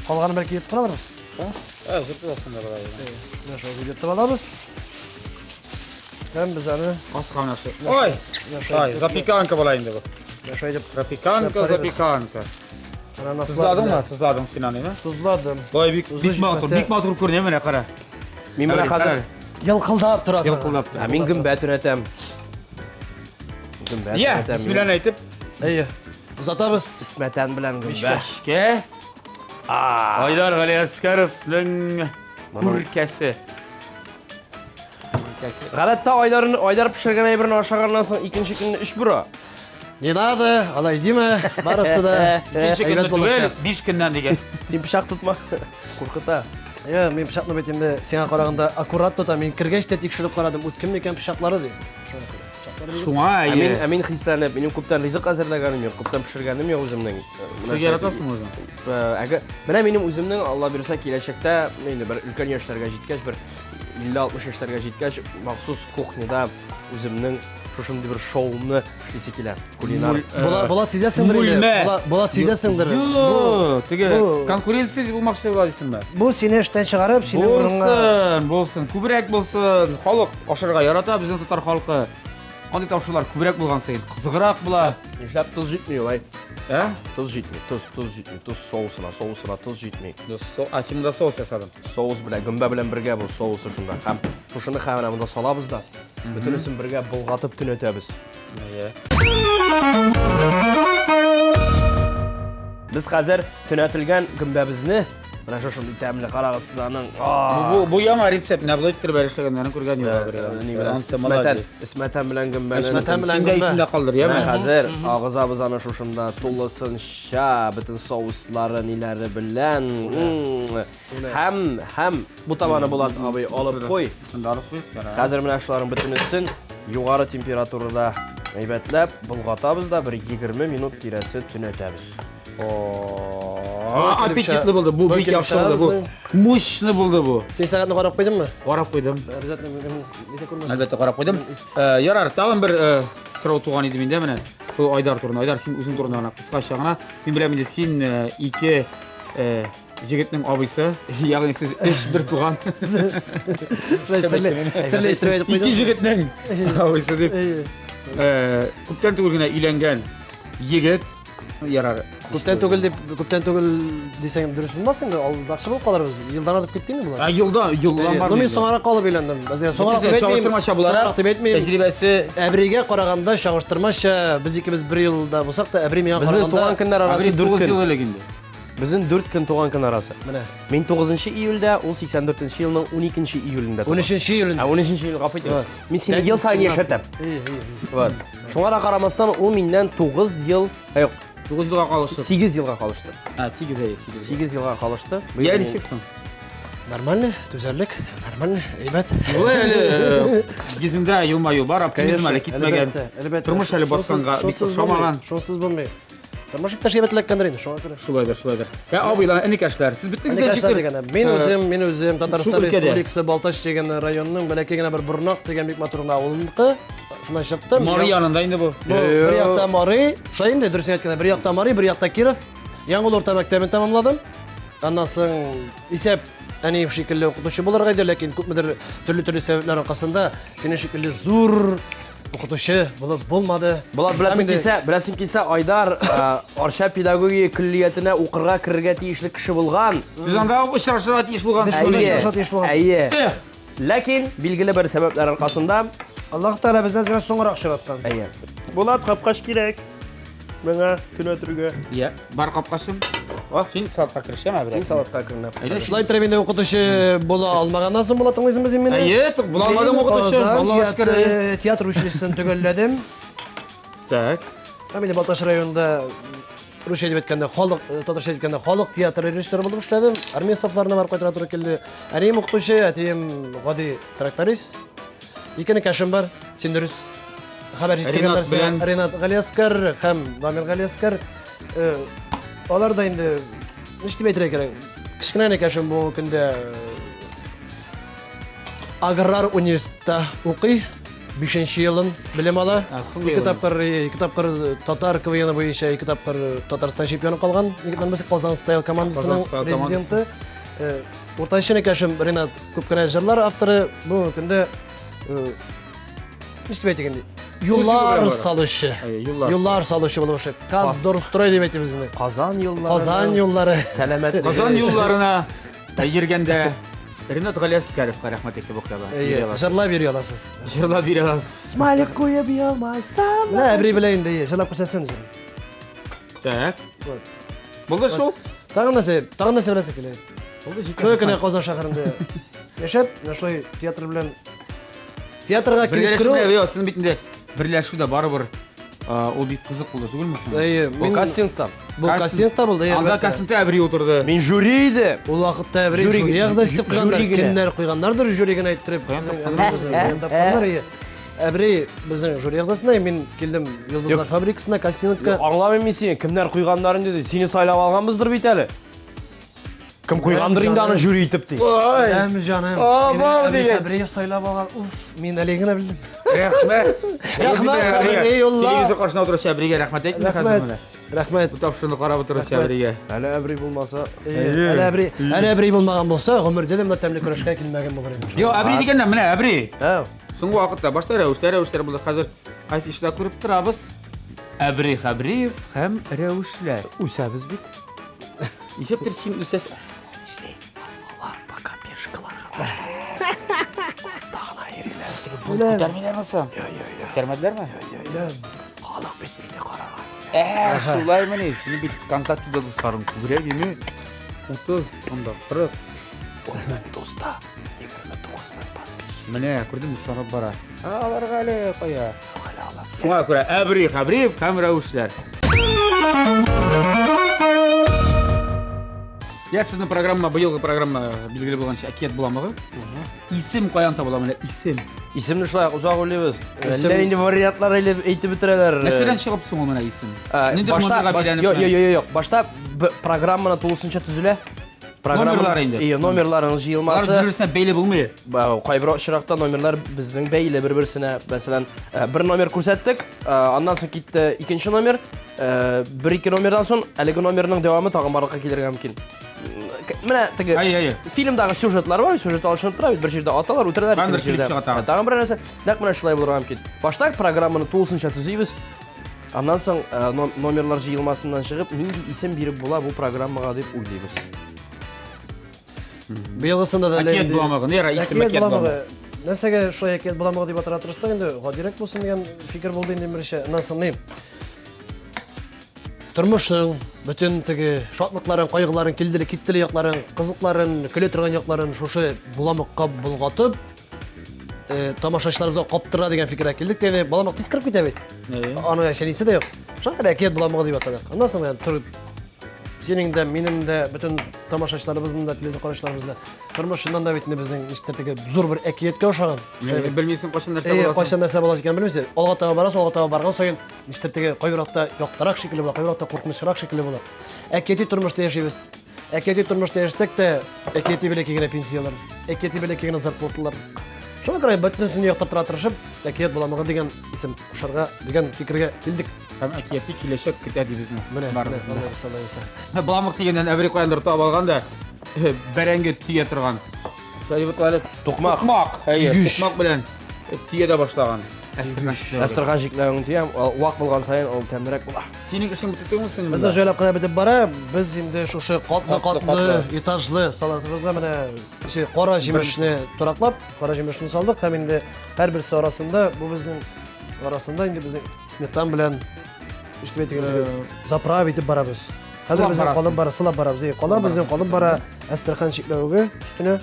калганын бәлки йотып алырбыз. Ә, йотып алсыннар алай. Менә шулай йотып алабыз. Һәм без аны Аска менә шул. Ой! Ай, запеканка була инде бу. Менә шулай дип. Запеканка, запеканка. Тузладыңмы? Тузладың син аны, әйме? Тузладым. Ой, бик бик матур, бик матур күренә менә кара. Мин менә хәзер елкылдап тора. Елкылдап тора. Ә мин гөмбә түнәтәм. Гөмбә Я, түнәтәм. бисмилләне әйтеп. Әйе. Озатабыз. Смәтән белән гөмбә. Мичкә. Айдар Галиәскәровның күркәсе. Гадәттә Айдарны Айдар пешергән әйберне ашаганнан соң икенче көнне эш бура. Не надо, алай димә, барысы да Икенче көнне әйбәт түгел, булачак. 5 көннән дигән. Син пычак тотма. Куркыта. Я, мин пычакны бит инде сиңа караганда аккурат тотам. Мин кергәч тә тикшереп карадым, үткен микән пычаклары дип. Шуңа күрә. Шуңа, Ә мин, әйе. ә мин хисләнеп, минем күптән ризык әзерләгәнем юк, күптән пешергәнем юк үземнең. Сез яратасыңмы үзең? Әгәр менә минем үземнең, Алла бирсә, киләчәктә, инде бер өлкән яшьләргә җиткәч, бер 50-60 яшьләргә җиткәч, махсус кухняда үземнең шушындый бер шоумны эшлисе килә. Кулинар. Була, Булат сизәсеңдер инде. Мүлмә. Була, Булат сизәсеңдер. Юк, теге бу- конкуренция булмакчы була дисеңме? Бу сине эштән чыгарып, синең урыныңа Булсын, булсын, күбрәк булсын. Халык ашарга ярата безнең татар халкы. Андый тапшырулар күбрәк булган саен кызыграк була. Нишләп тоз җитми улай? Ә? Тоз җитми, тоз, тоз җитми, тоз соусына, соусына тоз җитми. А, син монда соус ясадың. Соус белән, гөмбә белән бергә бу соусы шунда. Һәм шушыны һәм менә монда салабыз да, бөтенесен бергә болгатып төнәтәбез. Әйе. Без хәзер төнәтелгән гөмбәбезне менә шушындый тәмле карагыз сез аның. Бу бу яңа рецепт, менә болай иттереп эшләгәннәрен күргән юк. Ни белән Эсмәтән, эсмәтән белән гөмбәне. Эсмәтән белән Син дә гөмбә. исеңдә калдыр, яме? Менә хәзер агызабыз аны шушында тулысынча, бөтен соуслары, ниләре белән. Һәм, һәм бу табаны Булат абый алып куй. Шунда алып куй. Хәзер менә шуларның бөтенесен югары температурада әйбәтләп болгатабыз да бер 20 минут тирәсе төнәтәбез. Аппетитлы булды, бу бик яхшы булды, бу. Мощный булды бу. Син сәгатьне карап куйдыңмы? Карап куйдым. Обязательно нитә күрмәсен. Әлбәттә карап куйдым. Ярар, тагын бер сорау туган иде миндә менә. Шул Айдар турында. Айдар, син үзең турында гына кыскача гына. Мин беләм инде син ике Җегетнең абыйсы, ягъни сез өч бер туган. Шулай серле, серле иттереп әйтеп Ике куйдың. җегетнең абыйсы дип. Күптән түгел генә өйләнгән егет. Ярар. Күптән түгел дип, күптән түгел дисәң дөрес булмас инде, алдакчы булып калырбыз. Елдан артып китте инде болар. Ә елда, елдан бар. Ну мин соңарак калып өйләндем. Әзгә соңарак дип әйтмим. Чагыштырмача буларак. Соңарак дип әйтмим. Тәҗрибәсе Әбригә караганда чагыштырмача без икебез бер елда булсак та, Әбри миңа Безнең туган караганда көннәр арасы Әбри 4 9 көн. ел элек инде. Безнең 4 көн туган көн арасы. Менә. Мин 9 июльдә, ул 84 елның 12 июлендә туган. 13 июлендә. Ә 13 июль, гафу итегез. Мин сине ел саен яшәтәм. Вот. Шуңа да карамастан, ул миннән 9 ел, ә юк, 9 елга калышты. 8 елга калышты. А, 8 әйе, 8. 8 елга калышты. Я ничек соң? Нормально, түзәрлек, нормально, әйбәт. Болай әле йөзеңдә елмаю бар, оптимизм әле китмәгән. Әлбәттә. Тормыш әле басканга бик ошамаган. Шунсыз булмый. Тормыш иптәш әйбәт эләккәндер инде, шуңа күрә. Шулайдыр, шулайдыр. Ә абыйлар, энекәшләр, сез беттегез дә Энекәшләр ничектер? дигәндә, мин үзем, мин үзем Татарстан шул өлкәдә. Республикасы Балтач дигән районның бәләкәй генә бер Борнак дигән бик матур гына авылыныкы. Шуннан чыктым. Мари янында инде бу. Бу бер якта Мари, шулай инде дөресен әйткәндә, бер якта Мари, бер якта Киров. Яңгул урта мәктәбен тәмамладым. Аннан соң исәп әнием шикелле укытучы булырга иде, ләкин күпмедер төрле-төрле сәбәпләр аркасында синең шикелле зур укытучы булып булмады. Булат, беләсең килсә, беләсең килсә, Айдар Арча педагогия көллиятенә укырга керергә тиешле кеше булган. Сез анда ук очрашырга тиеш булгансыз. Без очрашырга тиеш булган. Әйе. Ләкин билгеле бер сәбәпләр аркасында Аллаһ Тәгалә безне әзгә соңрак очраткан. Әйе. Булат, капкач кирәк. Миңа төнәтергә. Я, бар капкачым. Син салатка керешәме Мин берәр? салатка керенә. Әйдә. Шулай итеп инде укытучы була алмаганнан соң була тыңлыйсыңмы син мине? Әйе, була алмадым укытучы. Аллаһ шөкер. Театр, театр училищесын төгәлләдем. Так. Һәм инде Балтач районында русча дип әйткәндә халык, татарча әйткәндә халык театры режиссеры булып эшләдем. Армия сафларына барып кайтырга туры килде. Әнием укытучы, әтием гади тракторист. Ике энекәшем бар. Син дөрес хәбәр җиткергән Ренат нәрсә. белән- Ренат Галиәскәр һәм Дамир Галиәскәр. Алар да инде ничек дип әйтергә кирәк? Кечкенә энекәшем бу көндә аграр университетта укый. 5 елын белем ала. Соңгы Ике елын. тапкыр, ике тапкыр татар КВН буенча ике тапкыр Татарстан чемпионы калган. Егетләр берсе Казан Стайл командасының Казан Стайл президенты. Уртанчы энекәшем Ренат күп кенә җырлар авторы. Бу көндә ничек дип әйтик инде? Юллар белән бара. салучы. Әйе, юллар. Юллар салучы булып эшли. Каздорстрой дип әйтәбез инде. Казан юллары. Казан юллары. Сәламәт. Казан юлларына йөргәндә Ренат Галиәскәровка рәхмәт әйтеп укыла. Әйе, җырлап йөри аласыз. Җырлап йөри аласыз. Смайлик куеп елмайсам. Менә Әбри белә инде, әйе, җырлап күрсәтсен. Так. Вот. Булды шул. Тагын нәрсә, тагын нәрсә беләсе килә. Булды җитә. Көн кенә Казан шәһәрендә яшәп, менә шулай театр белән театрга килеп Берләшү керү. белән, юк, сезнең бит инде берләшү дә барыбер ул бик кызык булды, түгелме соң? Әйе, Бу мин кастингта. бу кастингта булды, әйе, Анда әлбәттә. кастингта Әбри утырды. Мин жюри иде. Ул вакытта Әбри Жюри- жюри әгъзасы итеп куйганнар, жюри генә. кемнәр куйганнардыр жюри генә әйттереп. Каян Безнең тапканнар, әйе. Әбри безнең жюри әгъзасына, мин килдем Йолдызлар фабрикасына кастингка. Аңламыйм мин сине, кемнәр куйганнарын диде. Сине сайлап алганбыздыр бит әле. Кем куйгандыр инде аны жюри итеп ди. Ой! Әм җаным. Абау Мине дигән. Әбриев сайлап алган. Уф, мин әле генә белдем. Рәхмәт. Рәхмәт, Әбри, юлла. Телевизор каршында утыручы Әбригә рәхмәт әйтме хәзер Рәхмәт. менә? Рәхмәт. Бу тапшыруны карап утыручы Әбригә. Әле Әбри булмаса. Әле Әбри, әле Әбри булмаган булса, гомердә дә монда тәмле көрәшкә килмәгән булыр идем. Йо, Әбри дигәннән менә Әбри. Ә, Соңгы вакытта башта рәвешләр рәвешләр булды. Хәзер афишта күреп торабыз. Әбри Хәбриев һәм рәвешләр. үсәбез бит. Ничектер син үсәсең. Алар пока пешкаларга. Оста гына йөриләр. Күтәрмиләрме соң? Күтәрмәделәрме? Халык бит мине карарга килә. Ә, шулаймыни? Синең бит ВКонтактеда дусларың күбрәк име? 30, анда 40. 10 мең дуста, 29 мең подписчик. Менә, күрдеңме, санап бара. Ә, аларга әле кая? Шуңа күрә Әбри Хәбриев һәм Рәвешләр. Я сезнең программа, быелгы программа билгеле булганча әкият буламыгы. Исем каян табыла менә исем? Исемне шулай озак уйлыйбыз. Исем- Әллә нинди вариантлар әйләп әйтеп бетерәләр. Нәрсәдән чыгып соң ул менә исем? Ә, Ниндидер башта, номерга баш, бәйләнеп йо, йо, менә. йо, йо, башта программаны тулысынча төзелә. Программа- Номерлар инде. Ие, номерларның Алар җыелмасы. бер-берсенә бәйле булмый. Кайбер очракта номерлар безнең бәйле бер-берсенә. Мәсәлән, бер номер күрсәттек, аннан соң китте икенче номер. Бер-ике номердан соң әлеге номерның дәвамы тагын барлыкка килергә мөмкин. Менә теге Әй, әй. фильмдагы сюжетлар бар, сюжет алышынып тора бит, бер җирдә аталар, үтерәләр, Кандыр икенче җирдә. килеп чыга тагын. Тагын бер нәрсә. Нәкъ менә шулай булырга мөмкин. Башта программаны тулысынча төзибез. Аннан соң номерлар җыелмасыннан чыгып, нинди исем биреп була бу программага дип уйлыйбыз. Быелгысында да Әкият буламыгы, нера исем Әкият әкият буламыгы. буламыгы. Нәрсәгә шулай әкият буламыгы дип атарга тырыштык инде, гадирәк булсын дигән фикер булды инде беренче. Аннан соң ни? Тормышның бөтен теге шатлыкларын, кайгыларын, килделе, киттеле якларын, кызыкларын, көлә торган якларын шушы буламыкка болгатып, тамашачыларыбызга каптыра дигән фикергә килдек. Ягъни буламык тиз кереп китә бит. Аның әчәнисе дә юк. Шуңа күрә әкият буламыгы дип атадык. Аннан соң ягъни тор синең дә, минем дә, бөтен тамашачыларыбызның да, телевизор караучыларыбызның да тормыш чыннан да бит инде безнең ничектер теге зур бер әкияткә охшаган. Белмисең кайчан нәрсә Әйе, буласын. кайчан нәрсә булачак икәнен белмисең. Алга таба барасың, алга таба барган саен ничектер теге кайбер вакытта яктырак шикелле була, кайбер вакытта куркынычрак шикелле була. Әкияти тормышта яшибез. Әкияти тормышта яшәсәк тә, әкияти бәләкәй генә пенсияләр, әкияти бәләкәй генә зарплаталар. Шуңа күрә бөтенесен яктыртырга тырышып, әкият буламыгы дигән исем кушарга дигән фикергә килдек. Һәм әкияти киләчәк көтә ди безне. Менә, менә, Барыбызны. Алла бирсә, Алла бирсә. Буламык дигәннән әбри каяндыр табып алган да, бәрәңге тия торган. Сәлибет әле Тукмак. Тукмак, әйе, Тигеш. тукмак белән тия дә башлаган. Әстерхан чикләвеге. Әстерхан чикләвеген тиям, вак булган саен ул тәмлерәк була. Синең эшең бетте түгелме синең? Безнең җайлап кына бетеп бара. Без инде шушы катлы-катлы, Катлы-катлы. этажлы салатыбызга менә шушы кара җимешне тураклап, кара җимешне салдык һәм инде һәрберсе арасында бу безнең арасында инде безнең сметан белән ничек дип әйтергә теге, заправ итеп барабыз. Хәзер Сылап безнең барасың. калып бара, сылап барабыз. Әйе, кала безнең калып бара Әстерхан чикләвеге өстенә.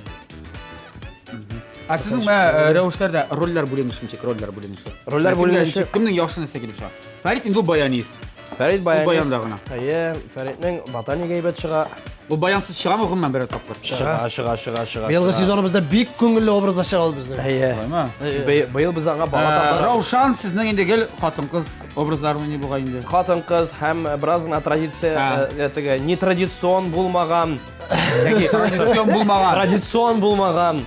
Ә сезнең менә рәвешләрдә рольләр бүленеше ничек? Рольләр бүленеше. Рольләр Менә кемгә бүленеше. ничек, Кемнең яхшы нәрсә килеп чыга? Фәрит инде ул баянист. Фәрит Ул баянист. баянда гына. Әйе, Фәритнең ботаника әйбәт чыга. Ул баянсыз чыгамы гомумән берәр тапкыр? Чыга, чыга, чыга, чыга. Быелгы чыга. сезоныбызда бик күңелле образда чыга ул безнең. Әйе. Шулаймы? Быел без аңа бала табабыз. Раушан сезнең инде гел хатын-кыз образларын уйный бугай инде. Хатын-кыз һәм бераз гына традиция, теге нетрадицион булмаган, яки Традицион булмаган. традицион булмаган,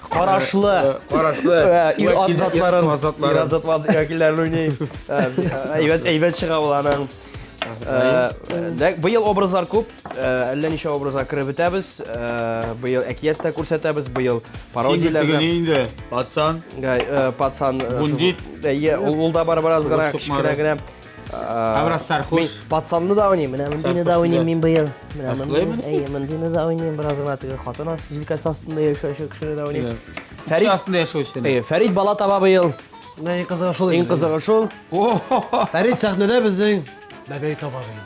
карашлы, Карашлы. ир-ат затларын, Ир-ат затларын. ир-ат затларын вәкилләрен уйный. Әйбәт, әйбәт чыга ул аның. Быел образлар күп, әллә ничә образга кереп бетәбез. Быел әкият тә күрсәтәбез, быел пародияләр дә. Син инде, пацан. Пацан. Бундит. Әйе, ул да бар бераз гына, Сугыш кечкенә сукмары. генә. Ә бераз сәрхуш. Мин пацанны да уйныйм, менә мондыйны да Сәрхуш, уйныйм да. мин быел. Менә Ә шулай мондыйны, әйе, мондыйны да уйныйм, бераз гына теге хатын җилкәсе астында яшәүче кешене дә уйныйм. Фәрит Фәрит, астында яшәүче. әйе, Фәрит бала таба быел. Менә иң кызыгы шул Иң инде. кызыгы шул. Фәрит сәхнәдә безнең бәбәй таба быел.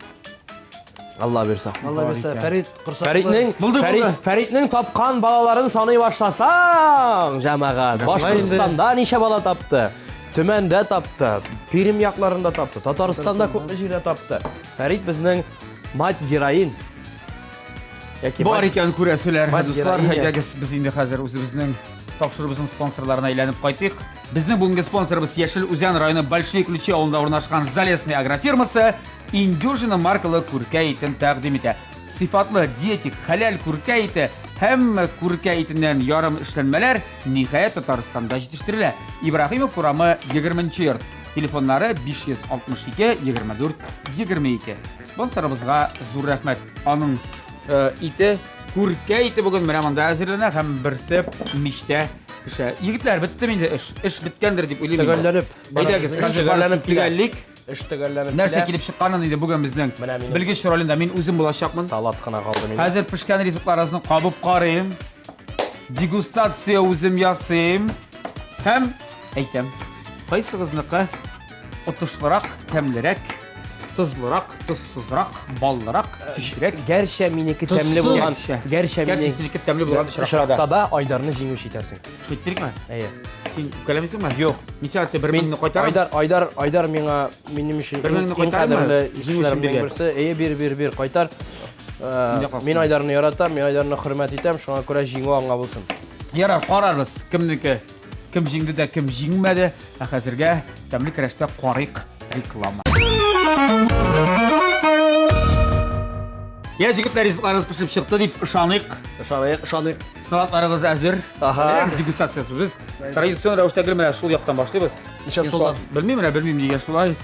Алла бирсә. Алла бирсә, Фәрит корсаклы. Фәритнең Булды, Фәрит, булды. Фәритнең тапкан балаларын саный башласаң, җәмәгать, Башкортстанда ничә бала тапты? Төмәндә тапты, Пермь якларында тапты, Татарстанда күпме җирдә тапты. Фәрит безнең мать героин. Яки Бар мать- икән күрәселәр, Мать дуслар, героиня. әйдәгез без инде хәзер үзебезнең тапшыруыбызның спонсорларына әйләнеп кайтыйк. Безнең бүгенге спонсорыбыз Яшел Үзән районы Большие Ключи авылында урнашкан Залесный агрофирмасы Индюжина маркалы күркә итен тәкъдим итә. Сыйфатлы, диетик, хәләл күркә ите һәм күркә итеннән ярым эшләнмәләр ниһаять Татарстанда җитештерелә. Ибраһимов урамы 20 йорт. Телефоннары 562 24 22. Спонсорыбызга зур рәхмәт. Аның ите күркә ите бүген менә монда әзерләнә һәм берсе мичтә пешә. Егетләр, бетте инде эш. Эш беткәндер дип уйлыйм. инде. Төгәлләнеп Әйдәгез, барабыз. Эш төгәлләнеп килә. төгәллик. Эш төгәлләнеп Нәрсә килә. килеп чыкканын инде бүген безнең Менә минем. белгеч ролендә мин үзем булачакмын. Салат кына калды минем. Хәзер пешкән ризыкларыгызны кабып карыйм. Дегустация үзем ясыйм. Һәм әйтәм, кайсыгызныкы отышлырак, тәмлерәк. Тозлырак, тозсызрак, баллырак, төчерәк. Гәрчә минеке тәмле булган, гәрчә минеке синеке тәмле булган очракта да Айдарны җиңүче итәрсең. Шулай иттерикме? Әйе. Син үпкәләмисеңме? Юк. Мин сиңа бер меңне кайтарам. Айдар, Айдар, Айдар миңа минем өчен бер меңне кайтармы? Җиңүче берсе. Әйе, бир, бир, бир, кайтар. Мин Айдарны яратам, мин Айдарны хөрмәт итәм, шуңа күрә җиңү аңа булсын. Ярар, карарбыз, кемнеке, кем җиңде дә, кем җиңмәде. Ә хәзергә тәмле көрәштә карыйк реклама. Я, җегетләр, ризыкларыгыз пешеп чыкты дип ышаныйк. Ышаныйк. Ышаныйк. Салатларыгыз әзер. Ага. Әйдәгез дегустациясе. Без традицион рәвештә гел менә шул яктан башлыйбыз. Нишләп сулдан? Белмим, менә белмим нигә шулай.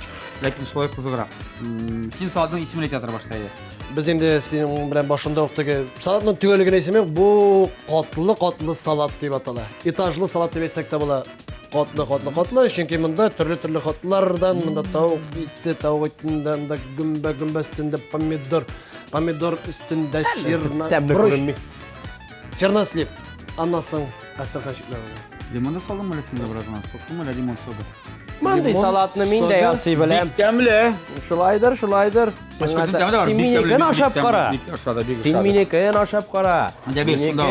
Ләкин шулай кызыграк. Син салатның исемен әйтә тор башта әйдә. Без инде синең белән башында ук теге салатның төгәл генә исеме юк. Бу катлы-катлы салат дип атала. Этажлы салат дип әйтсәк тә була. Котлы, котлы, котлы, чөнки монда төрле-төрле котлардан, монда тавык ите, тавык итендә, монда гөмбә, гөмбә өстендә помидор, помидор өстендә черна, Тәмле борыч, күренми. чернослив. Аннан соң әстерхан чикләвеге. Лимон да салдыңмы әле син дә бераз гына? Соктыңмы әле лимон соды? Мондый Лимон, салатны мин дә сода. ясый беләм. Бик тәмле. Шулайдыр, шулайдыр. Башка тәме дә бар. Син Бик тәмле, минекен бик ашап тәмле, кара. Бик ошады, бик Син ошады. минекен ашап кара. Әйдә, бир, шунда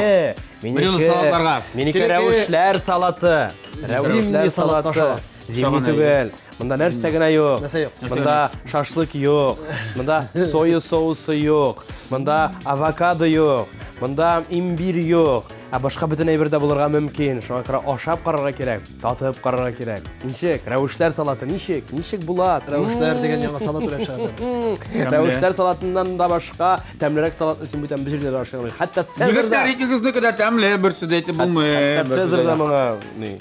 Минеке, Бер юлы минеке, салатларга. минеке Синеке рәвешләр салаты. Зимний Рәвешләр салат салаты. ашала. Зимний Шаган түгел. Монда нәрсә генә юк. Нәрсә юк? Монда шашлык юк. Монда соя соусы юк. Монда авокадо юк. Монда имбирь юк. Ә башка бөтен әйбер дә булырга мөмкин. Шуңа күрә ашап карарга кирәк, татып карарга кирәк. Ничек? Рәвешләр салаты ничек? Ничек була? Рәвешләр дигән яңа салат уйлап чыгарды. Рәвешләр салатыннан да башка тәмлерәк салатны син бүтән бер җирдә дә ашый алмыйсың. Хәтта Цезарь да. Егетләр, икегезнеке дә тәмле, бер сүз әйтеп булмый. Хәтта бер сүз Цезарь да әйтеп. моңа ни.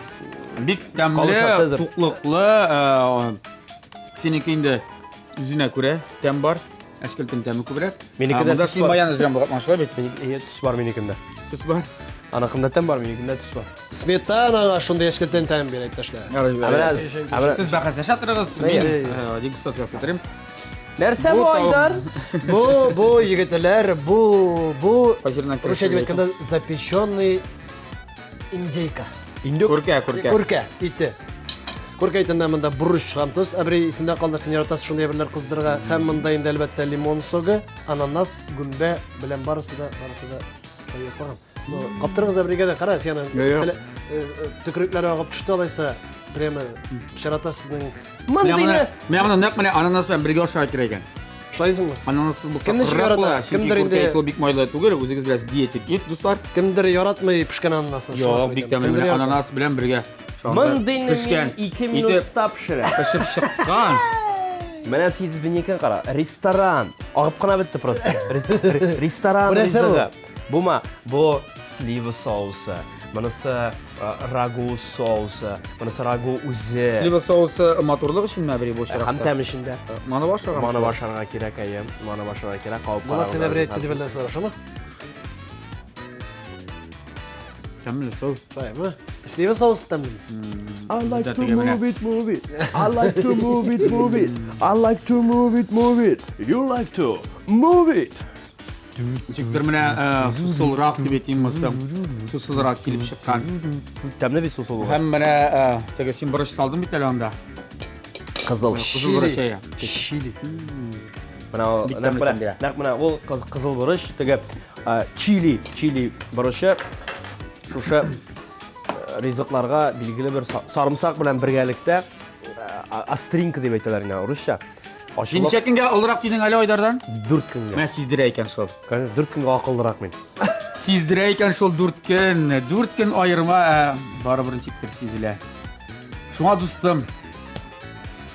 Бик тәмле, Калыша Цезарь. туклыклы, синеке инде үзенә күрә тәм бар. Әчкелтем тәме күбрәк. Минеке дә Монда төс син бар. майонез белән болгатман шулай бит? Минеке төс бар минекендә. Төс бар. Аныкында тәм бар, минекендә төс бар. Сметанага шундый әчкелтем тәм бирә иптәшләр. Ә менә ә менә Сез бәхәсләшә торыгыз, мин дегустация ясап торыйм. Нәрсә бу, Бу тавык. Айдар? Бу, бу егетләр, бу, бу Кайсырыннан русча дип кереп әйткәндә запеченный индейка. Индюк. Күркә, күркә. Күркә ите. Күркә итендә монда бурыч һәм тоз. Әбри исендә калдыр, син яратасың шундый әйберләр кыздырырга. Һәм монда инде әлбәттә лимон согы, ананас, гөмбә белән барысы да, барысы да ясалган. Ну, каптырыгыз Әбригә дә, кара, син аны Юк, юк. төкрекләре агып төште алайса, прямо пычрата сезнең. Менә моны, Мондыйны менә моны нәкъ менә ананас белән бергә ашарга кирәк икән. Шулайсыңмы? Ананассыз булса Кем ничек корырак ярата? була, чөнки Кемдер күркә инде- ите ул бик майлы түгел, үзегез беләсез, диетик ит, дуслар. Кемдер яратмый пешкән ананасын. шуңа Юк, бик әйтәм. тәмле. Кемдер Менә ярата. ананас белән бергә. Шуңа Мондыйны мин пешкән 2 ите минутта пешерәм. Пешеп чыккан. Менә син безнекен кара. Ресторан. Агып кына бетте просто. Ресторан Бу нәрсә бу? ризыгы. Бума, бу слива соусы. Монысы рагу соусы. Монысы рагу үзе. Слива соусы матурлык өчен мәбри бу Һәм очракта. тәм өчен дә. Манып ашарга. Манып ашарга кирәк, әйе. Манып ашарга кирәк. Кабып Булат син карарга әбри әйтте дип әллә сорашамы? Тәмле соус. Шулаймы? Слива соусы тәмлеме? I like to Дә move it, move it. I like to move it, move it. I like to move it, move it. You like to move it. Ничектер менә сусылрак дип әйтим соң. Сусылрак килеп чыккан. Тәмле бит сусыл булган. Һәм менә теге син борыч салдың бит әле анда. Кызыл. Кызыл борыч әйе. Чили. Менә ул Бик нәкъ тәмле менә тәм бирә. нәкъ менә ул кызыл борыч теге чили, чили борычы шушы ризыкларга билгеле бер сарымсак белән бергәлектә остринка дип әйтәләр инде урысча. Син Ачылып ничә көнгә олырак тидең әле Айдардан? 4 көнгә. Менә сиздерә икән шул. Конечно, 4 көнгә акыллырак мин. Сиздерә икән шул 4 көн. 4 көн аерма, барыбер ничектер сизелә. Шуңа дустым.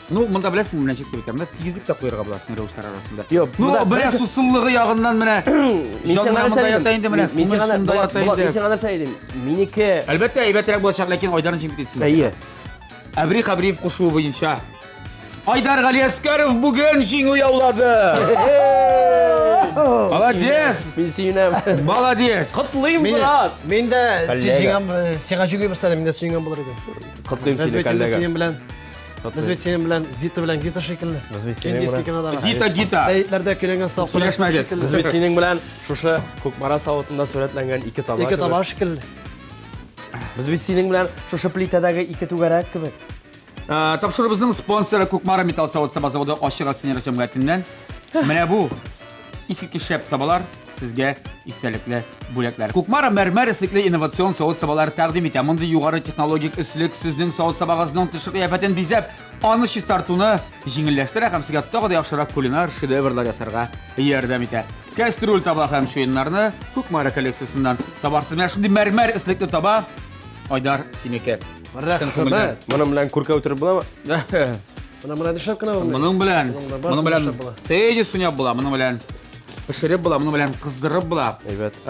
Ну, монда беләсеңме, менә ничек дип әйтәм, менә тигезлек тә куярга була син рәвешләр арасында. Юк, Ну, монда менә беренче- сусыллыгы ягыннан менә. Мин Җан сиңа менә нәрсә монда ята дидем? инде менә. Мин Күңел сиңа шунда Булат, ята Булат, мин инде. сиңа нәрсә дидем? Минеке Әлбәттә, әйбәтрәк булачак, ләкин Айдарны җиңеп китсен. Әйе. Әбри Хәбриев кушуы буенча Айдар Галиәскәров бүген җиңү яулады. Молодец! Мин сөенәм. Молодец! Котлыйм, Мин, брат. мин дә Коллега. син җиңгән, сиңа җиңү бирсә, мин дә сөенгән булыр идем. Котлыйм Без сине, бит инде коллега. синең белән, без бит синең белән Зита белән Гита шикелле. Без бит синең Индийский белән- кинодагы. Зита Гита. Бәетләрдә көйләнгән саф Сөйләшмәгез. Без бит синең белән шушы Кукмара савытында сурәтләнгән ике таба. Ике кебек. таба шикелле. Без бит синең белән шушы плитәдәге ике түгәрәк кебек. Тапшыруыбызның спонсоры Кукмара металл савыт-саба заводы ачык акционер җәмгыятеннән. Менә бу искиткеч шәп табалар сезгә истәлекле бүләкләр. Кукмара мәрмәр өслекле инновацион савыт-сабалар тәкъдим итә. Мондый югары технологик өслек сезнең савыт-сабагызның тышкы кыяфәтен бизәп, аны чистартуны җиңелләштерә һәм сезгә тагы да яхшырак кулинар шедеврлар ясарга ярдәм итә. Кәстрүл таба һәм чуеннарны Кукмара коллекциясеннән табарсыз. Менә шундый мәрмәр өслекле таба Айдар синеке. Рәхмәт. Моның белән күркә үтереп буламы? Моның белән нишләп кенә булмый? Моның белән, моның белән теннис уйнап була, моның белән пешереп була, моның белән кыздырып була. Әйбәт.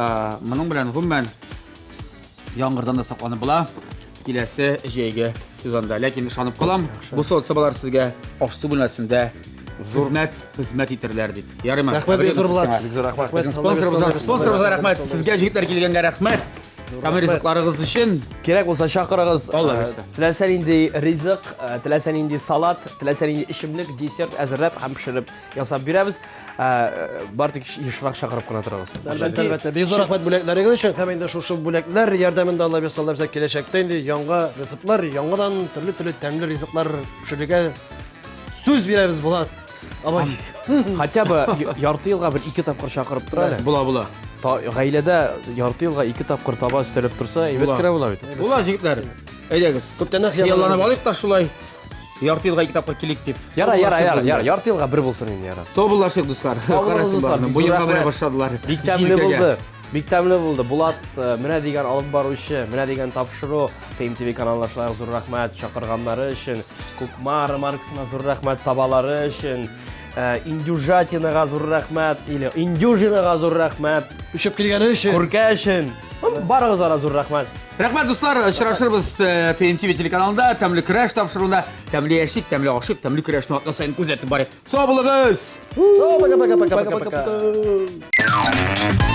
Моның белән гомумән яңгырдан да сакланып була. Киләсе җәйге сезонда. Ләкин ышанып калам, бу савыт-сабалар сезгә аш-су бүлмәсендә хезмәт хезмәт итерләр дип. Ярыймы? Рәхмәт, бик зур Булат. Бик зур рәхмәт. Безнең спонсорыбызга, спонсорыбызга рәхмәт. Сезгә җегетләр килгәнгә рәхмәт. Тәмле ризыкларыгыз өчен. Кирәк булса чакырыгыз. Алла бирсә. Теләсә нинди ризык, теләсә нинди салат, теләсә нинди эчемлек, десерт әзерләп һәм пешереп ясап бирәбез. Бар тик ешрак чакырып кына торыгыз. Әлбәттә, әлбәттә. Бик зур рәхмәт бүләкләрегез өчен һәм инде шушы бүләкләр ярдәмендә Алла бирсә, Алла бирсә, киләчәктә инде яңа рецептлар, яңадан төрле-төрле тәмле ризыклар пешерергә сүз бирәбез, Булат абый. Хотя бы ярты елга бер ике тапкыр чакырып тор әле. Була, була. Гаиләдә ярты елга ике тапкыр таба өстәлеп торса, әйбәт кенә була бит. Була, җегетләр. Әйдәгез. Күптән хыялланып алыйк та шулай. Ярты елга ике тапкыр килик дип. Яра, яра, яра, яра. Ярты елга бер булсын инде, яра. Саубуллашыйк, дуслар. Саубуллашыйк, дуслар. Бу елга менә башладылар. Бик тәмле булды. Бик тәмле булды. Булат, э, менә дигән алып баручы, менә дигән тапшыру. ТМТВ каналына шулай ук зур рәхмәт чакырганнары өчен. Кукмара маркасына зур рәхмәт табалары өчен. Э, Индюжатинага зур рәхмәт или Индюжинага зур рәхмәт. Очып килгәне өчен. Күркә өчен. Барыгызга да зур рәхмәт. Рәхмәт, дуслар, очрашырбыз ТНТ телеканалында, тәмле көрәш тапшыруында. Тәмле яшик, тәмле ашыйк, тәмле көрәшне атна саен күзәтеп барыйк. Сау булыгыз! Сау, пока, пока, пока, пока, пока.